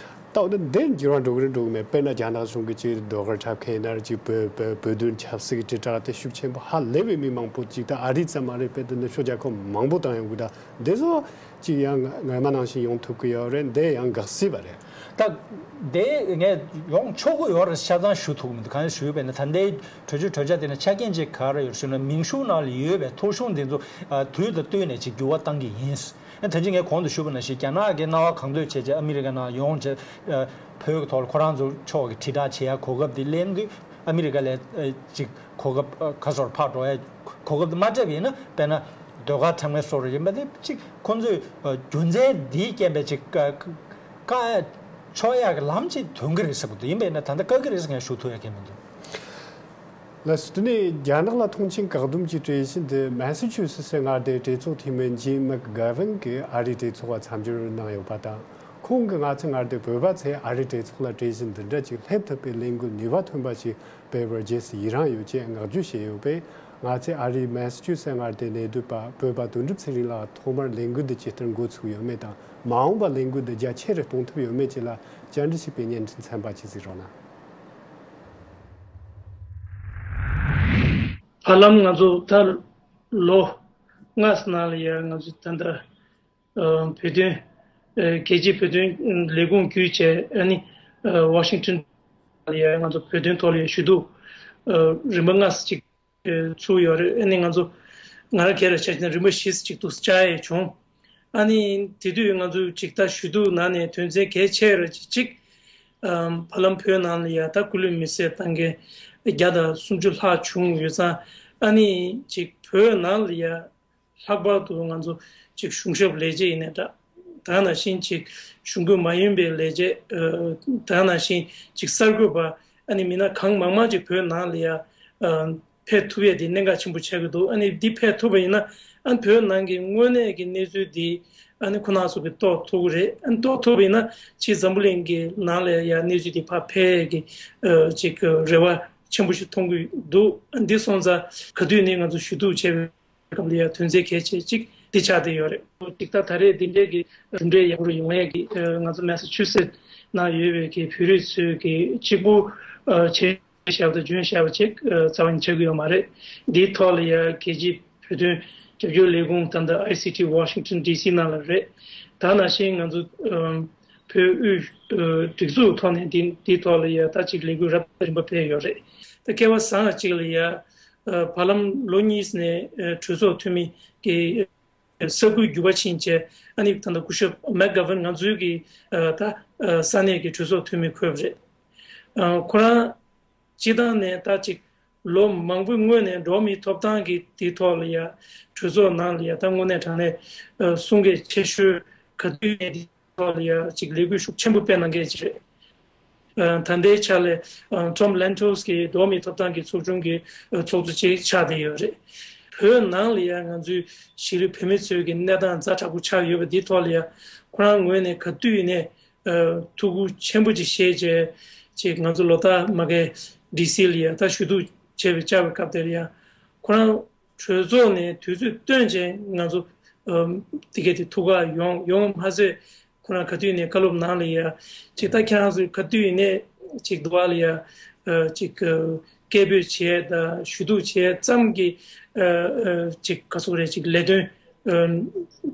ད་འོ་ན་འདིར་འགྱུར་བ་འགྲོ་གི་རེད་འགྲོ་གི་མེད། དཔེར་ན་རྒྱ་ནག་གཞུང་གི་ཅིག་ཟློས་གར་འཁྲབ་མཁན་ཡིན་ན་རེད། ཅིག་བོད་བོད་བོད་དོན་ཆབ་སྲིད་ཀྱི་དྲིལ་བསྒྲགས་དེ་ཤུགས་ཆེན་པོ་ཧ་ལས་པའི་མི་མང་པོ་ཅིག་ད་ཨ་རི་ཙམ་མ་རེད། དཔེ་དེ་ནུབ་ཕྱོགས་རྒྱལ་ཁབ་མང་པོ་དང་ཡོང་གི། ད་འདི་ཚོ་ཅིག་ཡང་སྔ་མ་ནང་བཞིན་ཡོང་ཐུབ་ཀྱི་ཡོད་རེད། འདི་ཡང་འགག་སྲིད་པ་རེད། ད་དེ་ངས་ཡོང་ཆོག་གི་ཡོད་རེད། ཆ་ཚང་ཞུ་ཐུབ་མི་འདུག་གང་ཞུས་པས་ན་ད་ལྟའི་གྲོས་ཆོད་གྲོས་འཆར་དེ་ནི་ཆ་རྐྱེན་ཅིག་ག་རེ་ཡོད་ཞུ་ན་མིང་གཞུང་ནང་ལ་ཡོད་པའི་ཐོ་གཞུང་འདི་ཚོ་དུས་དང་བསྟུན་ནས་ཅིག་འགྱུར་བ་གཏང་གི་ཡིན། ད་ཅི་ངས་གོང་དུ་ཞུས་པ་ནང་བཞིན་རྒྱ་ནག་གིས་སྣང་བ་གང་འདོད་བྱས་རྗེས་ཨ་མི་རི་ཀ་ནང་ཡོང་རྗེས་བོད་ཀྱི་ཐོག་ལ་ཁོ་རང་ཚོ་ཕྱོགས་ཀྱི་དྲིལ་བསྒྲགས་བྱེད་ཡ་གོ་སྐབས་དེ་ལེན་དུས་ཨ་མི་རི་ཀ་ལ་ཅིག་གོ་སྐབས་ག་སོར་ཕར་འགྲོ་ཡ་གོ་སྐབས་དེ་མ་སྤྲད་པ་ཡིན་ན། དཔེར་ན་ཟློས་གར་འཁྲབ་མཁན་སོགས་རེ་ཡིན་པ་དེ་ཅིག་ཁོང་ཚོས་རྒྱུ་མཚན་འདིའི་རྐྱེན་པས་ཅིག་བཀག་ཆོག་ཡ་གི་ལམ་ཅིག་ཐོན་གི་རེད་ཟེར་གི་འདུག་ཡིན་པས་ན་ད་ལྟ་བཀག་གི་རེད་ཟེར་མཁན་ཞུ་ཐུབ་ཡ་གི་མི་འདུག་ལགས་སོ། དེ་ནས་རྒྱ་ནག་ལ་མཐོང་མཆན་བཀག་སྡོམ་གྱི་གྲོས་གཞི་འདི་མེ་སི་ཆུ་སི་སི་མངའ་སྡེའི་གྲོས་ཚོགས་འཐུས་མི་ཇིམ་མེག་གྷ་ཝིན་གྱིས་ཨ་རིའི་གྲོས་ཚོགས་ལ་མཚམས་སྦྱོར་གནང་ཡོད་པ་དང་། ཁོང་གིས་ང་ཚོས་མངའ་སྡེ་བོད་པ་ཚོས་ཨ་རིའི་གྲོས་ཚོགས་ལ་གྲོས་གཞི་འདི་འདྲ་ཅིག་སླེབས་ཐུབ་པའི་ལས་འགུལ་ནུས་པ་ཐོན་པ་ཞིག་སྤེལ་བར་རྗེས་སུ་ཡི་རངས་ཡོད་ཅེས་བསྔགས་བརྗོད་བྱས་ཡོད་པས། ང་ཚོས་ཨ་རིའི་མེ་སི་ཆུ་སི་མངའ་སྡེའི་གནས་སྡོད་པ་བོད་པ་དོན་གྲུབ་ཚེ་རིང་ལགས་ཐོག་མར་ལས་འགུལ་འདི་ཇི་ལྟར་འགོ་ཚུགས་ཡོད་མེད་དང་། མ་འོངས་པར་ལས་འགུལ་འདི་རྒྱ་ཆེ་རུ་གཏོང་ཐུབ་ཡོད་མེད་བཅས་ལ་བཅར་འདྲི་བྱས་པའི་བརྙན་འཕྲིན་ཚན་པ་ཅིག་གཟིགས་རོགས་གནང་། ཧ་ལམ་ང་ཚོ་ད་ལོ་ལྔ་ཙམ་ནང་ལ་ཡ་ང་ཚོ་ད་ལྟ་ཨ་བོད་དོན་ཨ་རྒྱལ་སྤྱིའི་བོད་དོན་ལས་ཁུངས་བརྒྱུད་བྱས་ཨ་ནི་ཨ་ཝ་ཤིང་ཊོན་ལ་ཡ་ང་ཚོ་བོད་དོན་ཐོག་ལ་ཡ་ཞུ་གཏུག་ཨ་རིམ་པ་ལྔ་ཙམ་ཅིག་ཨ་ཚུགས་ཡོད་རེད། ཨ་ནི་ང་ཚོ་ང་རང་སྒེར་ལ་ཆ་བཞག་ན་རིམ་པ་བཞི་ཙམ་ཅིག་འདུག་བཅར་ཡས་བྱུང་། ཨ་ནི་དེ་དུས་ང་ཚོ་ཅིག་ད་ཞུ་གཏུག་ནང་ནས་དོན་ཚན་གལ་ཆེ་ར་ཅིག་ཅིག་ཨམ་བར་ལམ་བོད་ནང་ལ་ཡ་ད་སྐུ་ལུས་མེ་སྲེག་བཏང་མཁན་བརྒྱ་དང་སུམ་ཅུ་ལྷག་བྱུང་ཡོད་ཙང་། ཨ་ནི་ཅིག་བོད་ནང་ལ་ཡ་ལྷག་པར་དུ་ང་ཚོ་ཅིག་གཞུང་ཞབས་ལས་བྱེད་ཡིན་ནའི་འདྲ། ད་ག་ནང་བཞིན་ཅིག་གཞུང་སྒེར་མ་ཡིན་པའི་ལས་བྱེད་ཨ་ད་ག་ནང་བཞིན་ཅིག་གསར་འགོད་པ། ཨ་ནི་མི་སྣ་གང་མང་མང་ཅིག་བོད་ནང་ལ་ཡ་ཨ་ཕེབས་ཐུབ་ཡས་དེ་གནད་འགག་ཆེན་པོ་ཆགས་ཀྱི་འདུག་ཨ་ནི་འདི་ཕེབས་ཐུབ་པ་ཡིན་ན། ཨ་བོད་ནང་གི་དངོས་གནས་ཀྱི་གནས་ཚུལ་འདི་ཨ་ནི་ཁོ་རང་ཚོ་གིས་རྟོགས་ཐུབ་ཀྱི་རེད། ཨ་ནི་རྟོགས་ཐུབ་པ་ཡིན་ན་ཕྱིས་འཛམ་བུ་གླིང་གི་ནང་ལ་ཡ་གནས་ཚུལ་འདི་ཕར་ཕེབས་ཡས་ཀྱི་ཨ་ཅིག་རེ་བ་ཆེན་པོ་ཞིག་མཐོང་གི་འདུག་ཨ་འདི་སོང་ཙང་ག་དུས་ནས་ང་ཚོ་ཞུ་གཏུག་བྱས་པའི་སྐབས་ལ་ཡང་དོན་ཚན་གལ་ཆེ་གཅིག་འདི་ཆགས་བསྡད་ཡོད་རེད། ཅིག་ད་ད་རེས་འདི་འདྲའི་གི་གྲུབ་འབྲས་ཡག་པོ་ཡོང་ཡས་ཀྱི་ང་ཚོ་མེ་ས་ཆུ་སེད་ནང་ཡོད་པའི་གི་བོད་རིགས་ཚོས་གི་གཅིག་པུ་བྱས་བཞག་པ་དང་འཇོན་བཞག་པ་ཅིག་རྩ་བ་ནས་ཆགས་ཀྱི་ཡོད་མ་རེད། འདིའི་ཐོག་ལ་ཡང་རྒྱལ་སྤྱིའི་བོད་དོན་རྒྱབ་སྐྱོར་ལས་ཁུངས་ད་ལྟ་ཨའི་སི་ཊི་Washington D C ནང་ལ་རེད། ད་ནང་བཞིན་ང་ཚོ་བོད་དབུས་སྒྲིག་འཛུགས་ཐོག་ནས་འདི་འདིའི་ཐོག་ལ་ཡང་ད་ཅིག་ལས་འགུལ་རབ་དང་རིམ་པ་སྤེལ་ཡོད་རེད། ད་སྐལ་བ་བཟང་བ་ཅིག་ལ་ཡང་ཨ་བར་ལམ་ལོ་གཉིས་ནས་ཨ་གྲོས་ཚོགས་འཐུས་མི་གི་ས་ཁུལ་བརྒྱུད་པ་ཕྱིན་བྱས། ཨ་ནི་ད་ལྟ་སྐུ་ཞབས་མེག་གྷ་ཝན་ང་ཚོའི་གི་ཨ་ད་ཨ་ས་གནས་ཀྱི་གྲོས་ཚོགས་འཐུས་མི་འཁོད་པ་རེད། ཨ་ཁོ་རང་སྤྱིར་བཏང་ནས་ད་ཅིག་ལོ་མང་པོའི་སྔོན་ནས་འགྲོ་བ་མིའི་ཐོབ་ཐང་གི་དེའི་ཐོག་ལ་ཡ་གྲོས་ཚོགས་ནང་ལ་ཡ་ད་དངོས་གནས་དྲང་གནས་ཨ་གསུང་གི་ཆེ་ཤོས་ག་དུས་ནས་དེའི་ཐོག་ལ་ཡ་ཅིག་ལས་འགུལ་ཤུགས་ཆེན་པོ་སྤེལ་གནང་མཁན་ཅིག་རེད། ཨ་ད་ལྟའི་ཆ་ལ་ཨ་Tom Lantos གི་འགྲོ་བ་མིའི་ཐོབ་ཐང་གི་ཚོགས་ཆུང་གི་ཨ་ཚོགས་གཙོ་ཅིག་ཆགས་བསྡད་ཡོད་རེད། བོད་ནང་ལ་ཡ་ང་ཚོའི་གཞིས་ལུས་བོད་མི་ཚོའི་གི་གནས་སྟངས་ཛ་དྲག་པོ་ཆགས་ཡོད་པ་འདིའི་ཐོག་ལ་ཡ་ཁོ་རང་ངོས་ནས་ག་དུས་ནས་ཨ་ཐུགས་ཁུར་ཆེན་པོ་ཅིག་བཞེས་བྱས་ཅིག་ང་ཚོ་ལོ་ལྟར་མ་གི་ཌི་སི་ལ་ཡ་ད་ཞུ་གཏུག་བྱས་པའི་བཅར་བའི་སྐབས་དེར་ཡ་ཁོ་རང་གྲོས་ཚོགས་ནས་དུས་ཚོད་བཏོན་བྱས་ང་ཚོ་ཨ་དེ་གས་དེ་ཐུག་ག་ཡོང་ཡོང་མ་ཟད། ཁོ་རང་ག་དུས་ནས་བཀའ་སློབ་ནང་ལ་ཡ་ཅིག་ད་ཁྱེད་རང་ཚོ་ག་དུས་ནས་ཅིག་འདུག་བ་ལ་ཡ་ཨ་ཅིག་ཨ་སྐད་འབོད་བྱས་དང་ཞུ་གཏུག་བྱས་ཙམ་གྱིས་ཨ་ཨ་ཅིག་ག་ཚོད་རེད་ཅིག་ལས་དོན་ཨ་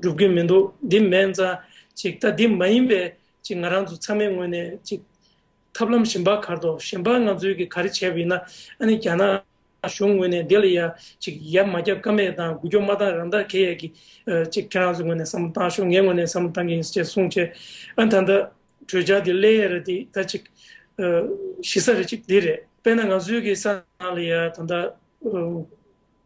འགྲུབ་ཀྱི་མི་འདུག་འདི་མིན་ཙང་ཅིག་ད་འདི་མ་ཡིན་པའི་ཅིག་ང་རང་ཚོ་ཚང་མའི་ངོས་ནས་ཅིག་ཐབས་ལམ་གཞན་པ་ག་རེ་འདུག་གཞན་པ་ང་ཚོའི་གི་ག་རེ་བྱས་པ་ཡིན་ན། ཨ་ནི་རྒྱ་ནག་གཞུང་ངོས་ནས་འདི་ལ་ཡ་ཅིག་ཡ་མ་བརྒྱབ་ཀ་མེད་དང་འགུལ་སྐྱོད་མ་བཏང་རང་བདག་གེ་ཡ་གི་ཨ་ཅིག་ཁྱེད་རང་ཚོའི་ངོས་ནས་བསམ་བློ་བཏང་ཤོག་ངའི་ངོས་ནས་བསམ་བློ་བཏང་གི་ཡིན་ཞེས་གསུངས་བྱས། ཨ་ད་ལྟ་གྲོས་འཆར་འདི་སླེབས་ཡ་རེད། འདི་ད་ཅིག་ཨ་གཞི་རྩ་རེ་ཅིག་འདི་རེད། དཔེར་ན་ང་ཚོའི་གི་ས་ནང་ལ་ཡ་ད་ལྟ་ཨ་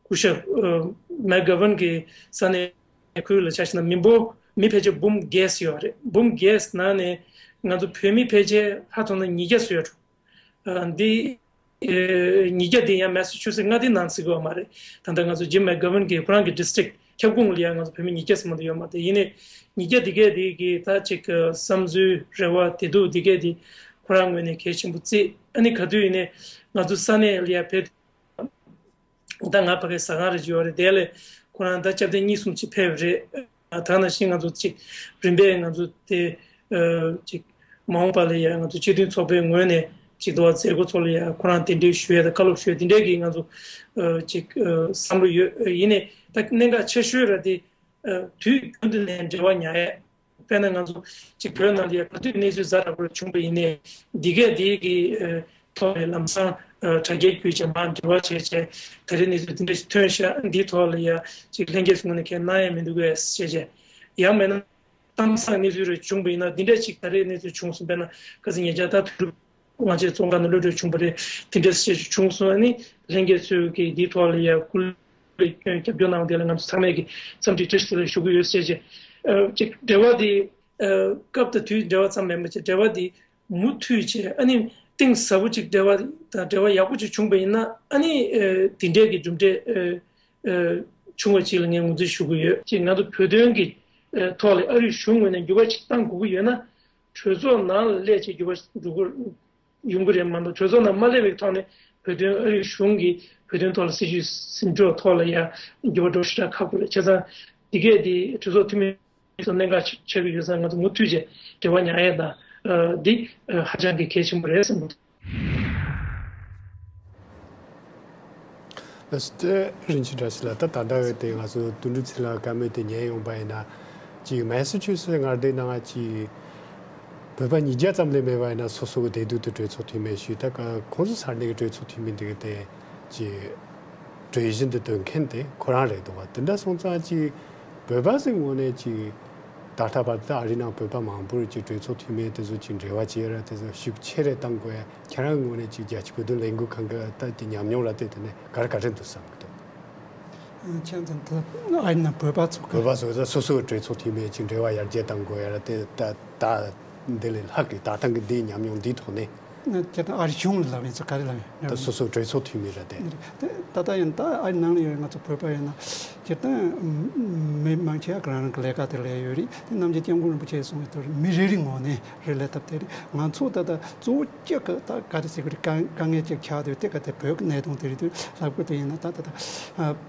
སྐུ་ཞབས་ཨ་མེག་གྷ་ཝན་གྱི་ས་གནས་ཁུལ་ལ་ཆ་བཞག་ན་མི་འབོར་མི་ཕལ་ཆེར་འབུམ་བརྒྱད་ཙམ་ཡོད་རེད། འབུམ་བརྒྱད་ནང་ནས་ང་ཚོ་བོད་མི་ཕལ་ཆེར་ཧ་ཐོག་ན་ཉིས་བརྒྱ་ཙམ་ཡོད་རེད། ཨ་འདི་ཨེ་ཉིས་བརྒྱ་དེ་ཡང་མེ་ས་ཆུ་སེད་མངའ་སྡེའི་ནང་ཚུད་ཀྱི་ཡོད་མ་རེད། ད་ལྟ་ང་ཚོ་ཇིམ་མེག་གྷ་ཝན་གྱི་ཁོ་རང་གི་ཌི་སི་ཊིག་ཁྱབ་ཁོངས་ལ་ཡང་ང་ཚོ་བོད་མི་ཉིས་བརྒྱ་ཙམ་མ་གཏོགས་ཡོད་མ་རེད། ཡིན་ནའི་ཉིས་བརྒྱ་དེ་གས་དེ་གི་ད་ཅིག་བསམ་ཚུལ་རེ་བ་བདེ་སྡུག་དེ་གས་དེ་ཁོ་རང་ངོས་ནས་གལ་ཆེན་པོ་བརྩིས། ཨ་ནི་ག་དུས་ཡིན་ནའི་ང་ཚོ་ས་གནས་ལ་ཡང་ཕེབས། ད་ང་ཕ་གིའི་ཟ་ཁང་རེ་ཅིག་ཡོད་རེད། དེ་ལས་ཁོ་རང་ད་སྐྱབས་བརྟན་གཉིས་གསུམ་ཅིག་ཕེབས་རེད། ད་ནང་བཞིན་ང་ཚོ་ཅིག་རིམ་པས་ང་ཚོ་དེ་ཨ་ཅིག་མ་འོངས་པ་ལ་ཡང་ང་ཚོ་སྤྱི་མཐུན་ཚོགས་པའི་ངོས་ནས་ཅིག་འདུག་བ་མཛད་སྒོ་ཚོ་ལ་ཡང་ཁོ་རང་གདན་འདྲེན་ཞུ་ཡས་དང་བཀའ་སློབ་ཞུ་ཡས་དེ་འདྲས་ཀྱི་ང་ཚོ་ཨ་ཅིག་ཨ་བསམ་བློ་ཡོད། ཡིན་ནའི་ད་གནད་འགག་ཆེ་ཤོས་ར་དེ་ཨ་དུས་རྒྱུན་དུ་ནས་འབྲེལ་བ་ཉར་ཡས། དཔེར་ན་ང་ཚོ་གཅིག་བོད་ནང་ལ་ཡ་ག་དུས་གནས་ཚུལ་ཛ་དྲག་པོ་བྱུང་བ་ཡིན་ནའི་འདི་གས་འདི་གི་ཨ་ཐོག་ནས་ལམ་སང་ཨ་དྲ་རྒྱའི་བརྒྱུད་བྱས་མར་འབྲེལ་བ་བྱས་བྱས་ད་རེས་གནས་ཚུལ་འདི་འདྲ་ཞིག་ཐོན་ཤག་འདིའི་ཐོག་ལ་ཡ་གཅིག་ལྷན་རྒྱས་ཚོའི་ངོས་ནས་གས་གནང་ཡས་མི་འདུག་གས་ཟེར་བྱས་བྱས། ཡང་མིན་ན་གཏམ་བཟང་གནས་ཚུལ་རེ་བྱུང་བ་ཡིན་ན་འདི་འདྲ་ཞིག་ད་རེས་གནས་ཚུལ་བྱུང་སོང་། དཔེར་ན་ཁ་སང་ཉེ་ཆར་ད་དུས་རབས་ང་ཚོའི་བཙོན་ཁང་ནང་གློད་གྲོལ་བྱུང་བ་རེད། དེ་འདྲ་ཞིག་བྱུང་སོང་། ཨ་ནི་ལྷན་རྒྱས་ཚོས་ཀྱིས་འདིའི་ཐོག་ལ་ཡ་སྐུ་ལས་སྐྱོན་རྒྱབ་སྐྱོར་གནང་བ་དེ་ལ་ང་ཚོ་ཚང་མས་ཀྱིས་འཚམས་འདྲི་བཀྲ་ཤིས་བདེ་ལེགས་ཞུ་གི་ཡོད་ཟེར་བྱས། ཨ་ཅིག་འབྲེལ་བ་དེ་ཨ་སྐབས་དང་དུས་འབྲེལ་བ་ཙམ་མིན་པ་ཅིག་འབྲེལ་བ་དེ་མུ་མཐུད་བྱས། ཨ་ནི་གཏིང་ཟབ་པོ་ཅིག་འབྲེལ་བ་དང་འབྲེལ་བ་ཡག་པོ་ཅིག་བྱུང་བ་ཡིན་ན། ཨ་ནི་ཨ་དེ་འདྲའི་གི་གྲུབ་འབྲས་ཨ་ཨ་བྱུང་བ་ཅིག་ལ་ངས་ངོས་འཛིན་ཞུ་གི་ཡོད། ཅིག་ང་ཚོ་བོད་དོན་གྱི་ཨ་ཐོག་ལ་ཨ་རིའི་གཞུང་ངོས་ནས་འགྱུར་བ་ཅིག་གཏང་དགོས་ཀྱི་ཡོད་ན། གྲོས་ཚོགས་ནང་ལ་སླེབས་བྱས་འགྱུར་བ་འགྲོ་དགོས་ཡོང་གི་རེད་མ་གཏོགས། གྲོས་ཚོགས་ནང་མ་སླེབས་པའི་ཐོག་ནས་བོད་དོན་ཨ་རིའི་གཞུང་གིས་བོད་དོན་ཐོག་ལ་སྲིད་ཇུས་ཟིན་འགྲོ་ཐོག་ལ་ཡ་འགྱུར་བ་འགྲོ་ཞེ་དྲག་ཁག་པོ་རེད། བྱས་ཙང་འདི་གས་འདི་གྲོས་ཚོགས་འཐུས་མི་ཚོ་གནད་འགག་ཆགས་ཀྱི་ཡོད་ཙང་ང་ཚོ་མུ་མཐུད་བྱས་འབྲེལ་བ་ཉར་ཡས་དང་འདི་ཧ་ཅང་གི་གལ་ཆེན་པོ་རེད་བསམ་གྱི་འདུག་ལགས་སོ། དེ་རིན་ཆེན་བཀྲ་ཤིས་ལགས། ད་ད་ལྟ་བའི་དེ་ང་ཚོ་དོན་གྲུབ་ཚེ་ལགས་བཀའ་མོལ་དེ་ཉན་ཡོང་པ་ཡིན་ན། ཅིག་མེ་ས་ཆུ་སེ་མངའ་སྡེའི་ནང་ཅིག་བོད་པ་ཉིས་བརྒྱ་ཙམ་ལས་མེད་པ་ཡིན་ན་སོ་སོ་གི་བདེ་སྡུག་དེ་གྲོས་ཚོགས་འཐུས་མིས་ཞུས། ད་ག་ཁོང་ཚོ་ས་གནས་ཀྱི་གྲོས་ཚོགས་འཐུས་མི་འདི་ག་དེ་ཅིག་གྲོས་གཞི་འདི་འདོན་མཁན་དེ་ཁོ་རང་རེད་འདུག་བ། དེ་འདྲ་སོང་ཙང་ཅིག་བོད་པ་ཟེར་ངོས་ནས་ཅིག་ ད་ལྟ་བར་དུ་ཨ་རི་ནང་བོད་པ་མང་པོར་ཅིག་གྲོས་ཚོགས་འཐུས་མི་དེ་ཚོ་ཅིག་འབྲེལ་བ་བྱེད་ཡ་ར་དེ་ཚོ་ཤུགས་ཆེ་རེ་གཏང་དགོས་ཡ། ཁྱེད་རང་ངོས་ནས་ཅིག་རྒྱལ་སྤྱིའི་བོད་དོན་ལས་འགུལ་ཁང་གི་ད་ཀྱི་ཉམས་མྱོང་ར་དེ་དེ་ནས་ག་རེ་ག་རེ་འདུག་བསམ་གི་འདུག་ཁྱེད་ཚོ་ད་ཨ་རི་ནང་བོད་པ་ཚོ་གི་བོད་པ་ཚོ་ད་སོ་སོའི་གྲོས་ཚོགས་འཐུས་མི་ཅིག་འབྲེལ་བ་ཡར་རྒྱས་གཏང་དགོས་ཡ་ར་དེ་ད་ད་འདི་ལས་ལྷག་གི་ད་ཐེངས་གི་འདིའི་ཉམས་མྱོང་འདིའི་ཐོག་ནས། ང་སྤྱིར་བཏང་ཨ་རི་གཞུང་ལ་ལབ་ཡིན་ཚོ་ག་རེ་ལབ་ཡིན། ད་སོ་སོ་གྲོས་ཚོགས་འཐུས་མི་ར་དེ། དེ་ད་ལྟ་ཡིན་ད་ཨ་རི་ནང་ལ་ཡོད་ང་ཚོ་བོད་པ་ཡིན་ན་སྤྱིར་བཏང་མི་མང་ཆེ་བ་རང་རང་གི་ལས་ཀ་དེ་ལས་ཡོད་རེད། དེ་ནམ་རྒྱུན་སྐྱབས་མགོན་རིན་པོ་ཆེས་གསུངས་པའི་ཐོག་མི་རེ་རེ་ངོས་ནས་རེ་ལས་ཐབས་དེ་རེད། ང་ཚོ་ད་ལྟ་གཙོ་བོ་གཅིག་གི་ད་ག་རེ་ཟེར་དགོས་རེད། དཀའ་དཀའ་ངལ་གཅིག་ཆགས་དུས་དེ་ག་དེ་བོད་ཀྱི་གནད་དོན་དེ་རེད་དུས་ལབ་དགོས་དེ་ཡིན་ན་ད་ད་ད་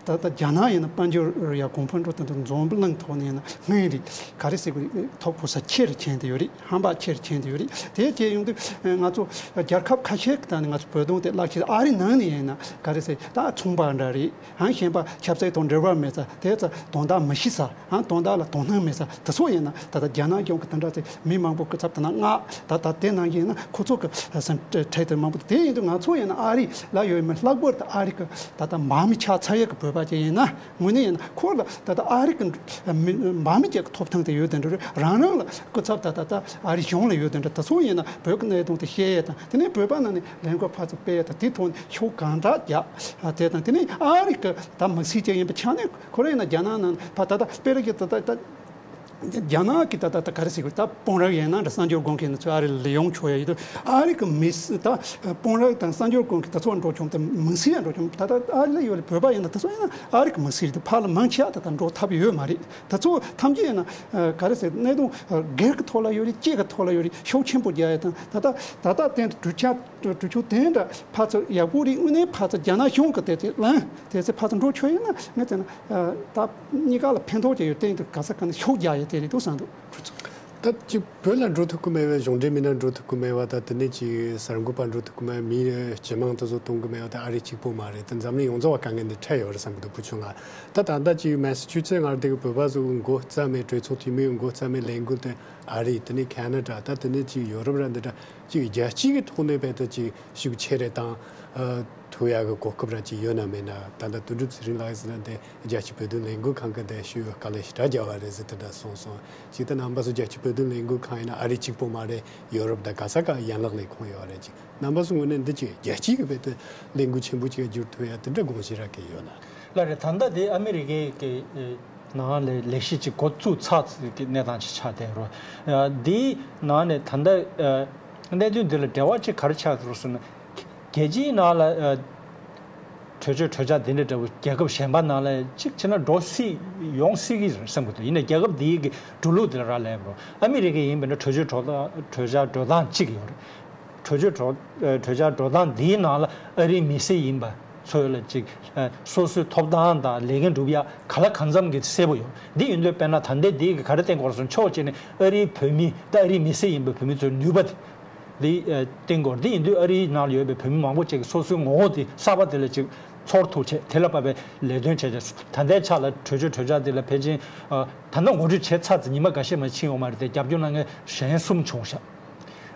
ད་ད་རྒྱ་ནག་ཡིན་ན་དཔལ་འབྱོར་ཡ་གོང་འཕེལ་འགྲོ་དེ་འདྲ་འཛོམས་གླིང་ཐོག་ནས་ཡིན་ན་སྔོན་རེད་ག་རེ་ཟེར་དགོས་རེད། ཐོབ་གོ་ས་ཆེ་རུ་ཕྱིན་དེ་ཡོད་རེད། ཧམ་པ་ཆེར་ཕྱིན་དེ་ཡོད་རེད། དེ་བྱས་ཡོང་དུས་ང་ཚོ་རྒྱལ་ཁབ་ཁ་ཤས་ཀྱི་སྟེང་ནས་ང་ཚོ་བོད་དོན་དེ་བརླག་ཕྱིན། ཨ་རི་ནང་ནས་ཡིན་ན་ག་རེ་ཟེར་ད་ཚོང་པ་འདྲ་རེད། ཨང་གཞན་པ་ཆབ་སྲིད་དང་འབྲེལ་བ་མེད་ས་དེ་ཚོ་དོན་དག་མི་ཤེས་ས། ཨང་དོན་དག་ལ་དོ་སྣང་མེད་ས་དེ་ཚོ་ཡིན་ན་ད་ལྟ་རྒྱ་ནག་གཞུང་གི་དེ་འདྲ་ཚེ་མི་མང་པོ་སྐུ་ཚབ་དེ་ན་ང་ད་ལྟ་དེ་ནང་བཞིན་ན་ཁོ་ཚོ་གི་སེམས་ཁྲལ་དེ་མང་པོ་དེ་ཡིན་དུས་ང་ཚོ་ཡིན་ན་ཨ་རི་ལ་ཡོད་མི་ལྷག་པར་དུ་ཨ་རི་གི་ད་ལྟ་འབངས་མི་ཆགས་ཚར་ཡས་ཀྱི་བོད་པ་ཅིག་ཡིན་ན། དངོས་གནས་ཡིན་ན་ཁོ་ལ་ད་ལྟ་ཨ་རི་གི་མི་འབངས་མི་ཅིག་གི་ཐོབ་ཐང་དེ་ཡོད་དེ་འདྲ་རང་རང་ལ་སྐུ་ཚབ་ད་ད་ལྟ་ཨ་རི་གཞུང་ལ་ཡོད་དེ་འདྲ་དེ་ཚོ་ཡིན་ན་བོད་ཀྱི་གནད་དོན་དེ་བཤད་ཡས་དང་དེ་ནས་བོད་པ་ནང་ནས་ལས་འགུལ་ཕར་ཚུར་སྤེལ་ཡས་དང་དེ་ཐོག་ནས་ཤུགས་གང་དྲག་རྒྱག་དེ་དང་དེ་ནས་ཨ་རི་གི་ད་དམིགས་བསལ་ཅིག་ཡིན་པ་ཆ་ནས་ཁོ་རང་ཡིན་ན་རྒྱ་ནག་ནང་ཕ་ད་ལྟ་སྤེལ་རེས་ཀྱི་ད་ལྟ་ད། རྒྱ་ནག་གི་ད་ལྟ་ད་ག་རེ་ཟེར་དགོས་ད་དཔོན་རིགས་ཡིན་ན་འདྲ་གསར་འབྱོར་གོང་གི་ནི་ཚོ་ཨ་རི་ལ་ཡོང་ཆོག་ཡ་ཡོད་དུས་ཨ་རི་གི་མི་སི་ད་དཔོན་རིགས་དང་གསར་འབྱོར་གོང་གི་ད་ཚོ་འགྲོ་ཆོག་ད་མི་སི་ཡ་འགྲོ་ཆོག་ད་ད་ཨ་རི་ལ་ཡོད་ལ་བོད་པ་ཡིན་ན་ད་ཚོ་ཡིན་ན་ཨ་རི་གི་མི་སི་རེད་དུ་ཕ་ལ་མང་ཆེ་བ་ད་ད་འགྲོ་ཐབས་ཡོད་མ་རེད། ད་ཚོ་ཐམས་ཅད་ཡིན་ན་ག་རེ་ཟེར་གནད་དོན་སྒེར་གི་ཐོག་ལ་ཡོད་རེད། སྐྱེས་གི་ཐོག་ལ་ཡོད་རེད། ཤུགས་ཆེན་པོ་རྒྱག་ཡ་དང་ད་ད་ད་ད་བསྟན་དུ་གྲུ་ཆ་གྲུ་ཆུ་དེ་འདྲ་ཕ་ཚོ་ཡག་པོ་རེད། དངོས་གནས་ཕ་ཚོ་རྒྱ་ནག་གཞུང་གི་དེ་དེ་ལན་དེ་ཚེ་ཕ་ཚོ་འགྲོ་ཆོག་ཡིན་ན་ངས་བལྟས་ན། ད་གཉིས་ཀ་ལ་ཕན་ཐོགས་ཀྱི་ཡོད་སྟེང་དུ་ག་ས་ག་ནས་ཤུགས་རྒྱག་ཡོད་དེ་རེད་འདུག་བསམ་འདུག་ད་ཅིག་བོད་ལ་འགྲོ་ཐུབ་ཀྱི་མེད་པའི་གཞུང་འབྲེལ་མི་སྣ་འགྲོ་ཐུབ་ཀྱི་མེད་པ་དང་དེ་ནས་ཅིག་གསར་འགོད་པ་འགྲོ་ཐུབ་ཀྱི་མེད་པ་མི་སྤྱི་དམངས་དེ་ཚོ་གཏོང་གི་མེད་པ་དེ་ཨ་རི་གཅིག་པོ་མ་རེད། དེ་འཛམ་གླིང་ཡོངས་རྫོགས་པ་དཀའ་ངལ་འདི་འཕྲད་ཡོད་རེད་བསམ་གི་འདུག་བུ་ཆུང་ལགས། ད་ད་ལྟ་ཅིག་མེ་སི་ཆུ་སེ་ཊི་ང་རང་དེ་གི་བོད་པ་ཚོ་མགོ་བརྩམས་མེད་གྲོས་ཚོགས་འཐུས་མི་མགོ་བརྩམས་མེད་ལས་འགུལ་དེ་ཨ་རི་དེ་ནས་ཁ་ན་ཌ་ད་དེ་ནས་ཅིག་ཡོ་རོབ་ར་འདི་འདྲ་ཅིག་རྒྱལ་སྤྱི་གི་ཐོག་ནས་རྦད་དེ་ཅིག་ཤུགས་ཆེ་རེ་བཏང་ཐུབ་ཡག་གི་གོ་སྐབས་ར་ཅིག་ཡོད་ན་མེད་ན། ད་ལྟ་དོན་གྲུབ་ཚེ་རིང་ལགས་ཟེར་ན་འདི་རྒྱལ་སྤྱིའི་བོད་དོན་ལས་འགུལ་ཁང་གི་འདི་ཞུ་དཀའ་ལས་ཞེ་དྲག་རྒྱག་པ་རེད་ཟེར་དེ་འདྲ་གསུངས་སོང་། ཅིག་ད་རྣམ་པ་ཚོ་རྒྱལ་སྤྱིའི་བོད་དོན་ལས་འགུལ་ཁང་ཡིན་ན་ཨ་རི་གཅིག་པོ་མ་རེད། ཡོ་རོབ་དང་ག་ས་ག་ཡན་ལག་ལས་ཁུངས་ཡོད་རེད། ཅིག་རྣམ་པ་ཚོ་ངོས་ནས་འདི་ཅིག་རྒྱལ་སྤྱིའི་གི་བོད་དོན་ལས་འགུལ་ཆེན་པོ་ཅིག་བསྒྱུར་ཐུབ་ཡ་དེ་འདྲ་དགོངས་གཞི་རག་གི་ཡོད་ན། ལགས་རེད། ད་ལྟ་དེ་ཨ་མི་རི་ཀའི་གི་ནང་ལས་ལས་གཞི་ཅིག་འགོ་བཙུགས་ཚར་གི་གནས་སྟངས་ཅིག་ཆགས་བསྡད་རོ། འདིའི་ནང་ནས་ད་ལྟ་གནད་དོན་འདི་ལ་འབྲེལ་བ་ཅིག་ག་རེ་ཆགས་འདུག་ཟེར་ན། རྒྱལ་སྤྱིའི་ནང་ལ་གྲོས་ཆོད་གྲོས་འཆར་འདི་འདྲ་འདྲ་བོ་རྒྱལ་ཁབ་གཞན་པ་ནང་ལ་ཅིག་བྱས་ན་འགྲོ་སྲིད་ཡོང་སྲིད་ཀྱི་རེད་བསམ་གི་འདུག་ཡིན་ནའི་རྒྱལ་ཁབ་འདིའི་གི་འགྲོ་ལུགས་འདི་ལ་རག་ལས་པ་རོ། ཨ་མི་རི་ཀ་ཡིན་པས་ན་གྲོས་ཆོད་གྲོས་ཐག་གྲོས་འཆར་འགྲོ་སྟངས་གཅིག་ཡོད་རེད། གྲོས་ཆོད་གྲོས་གྲོས་འཆར་འགྲོ་སྟངས་འདིའི་ནང་ལ་ཨ་རིའི་མི་སེར་ཡིན་པ་ཚོ་ལ་ཅིག་སོ་སོའི་ཐོབ་ཐང་དང་ལས་འགན་སྒྲུབ་ཡ་ག་ལ་གང་འཚམ་གྱི་གསལ་པོ་ཡོད། འདི་ཡིན་དུས་དཔེར་ན་ད་ལྟའི་འདི་གི་ག་རེ་བསྟན་དགོས་རེད་ཟེར་ན་ཕྱོགས་གཅིག་ནས་ཨ་རིའི་བོད་མི་ད་ཨ་རིའི་མི་སེར་ཡིན་པའི་བོད་མི་ཚོའི་ནུས་པ་འདི་བསྟན་དགོས་རེད། འདི་ཡིན་དུས་ཨ་རིའི་ནང་ལ་ཡོད་པའི་བོད་མི་མང་པོ་ཅིག་གིས་སོ་སོའི་ངོ་བོ་འདི་གསར་པ་དེ་ལ་ཅིག་ཚོར་ཐུབ་བྱས་དེ་ལ་བབས་པའི་ལས་དོན་བྱས་བྱས་ད་ལྟའི་ཆ་ལ་གྲོས་ཆོད་གྲོས་འཆར་འདི་ལ་ཕལ་ཆེར་ད་ལྟ་ངོ་སྤྲོད་བྱས་ཚར་ཚེ་ཉི་མ་འགའ་ཤས་མ་ཕྱིན་ཡོད་མ་རེད་དེ་རྒྱབ་སྐྱོར་གནང་མཁན་གཞན་གསུམ་བྱུང་ཤག་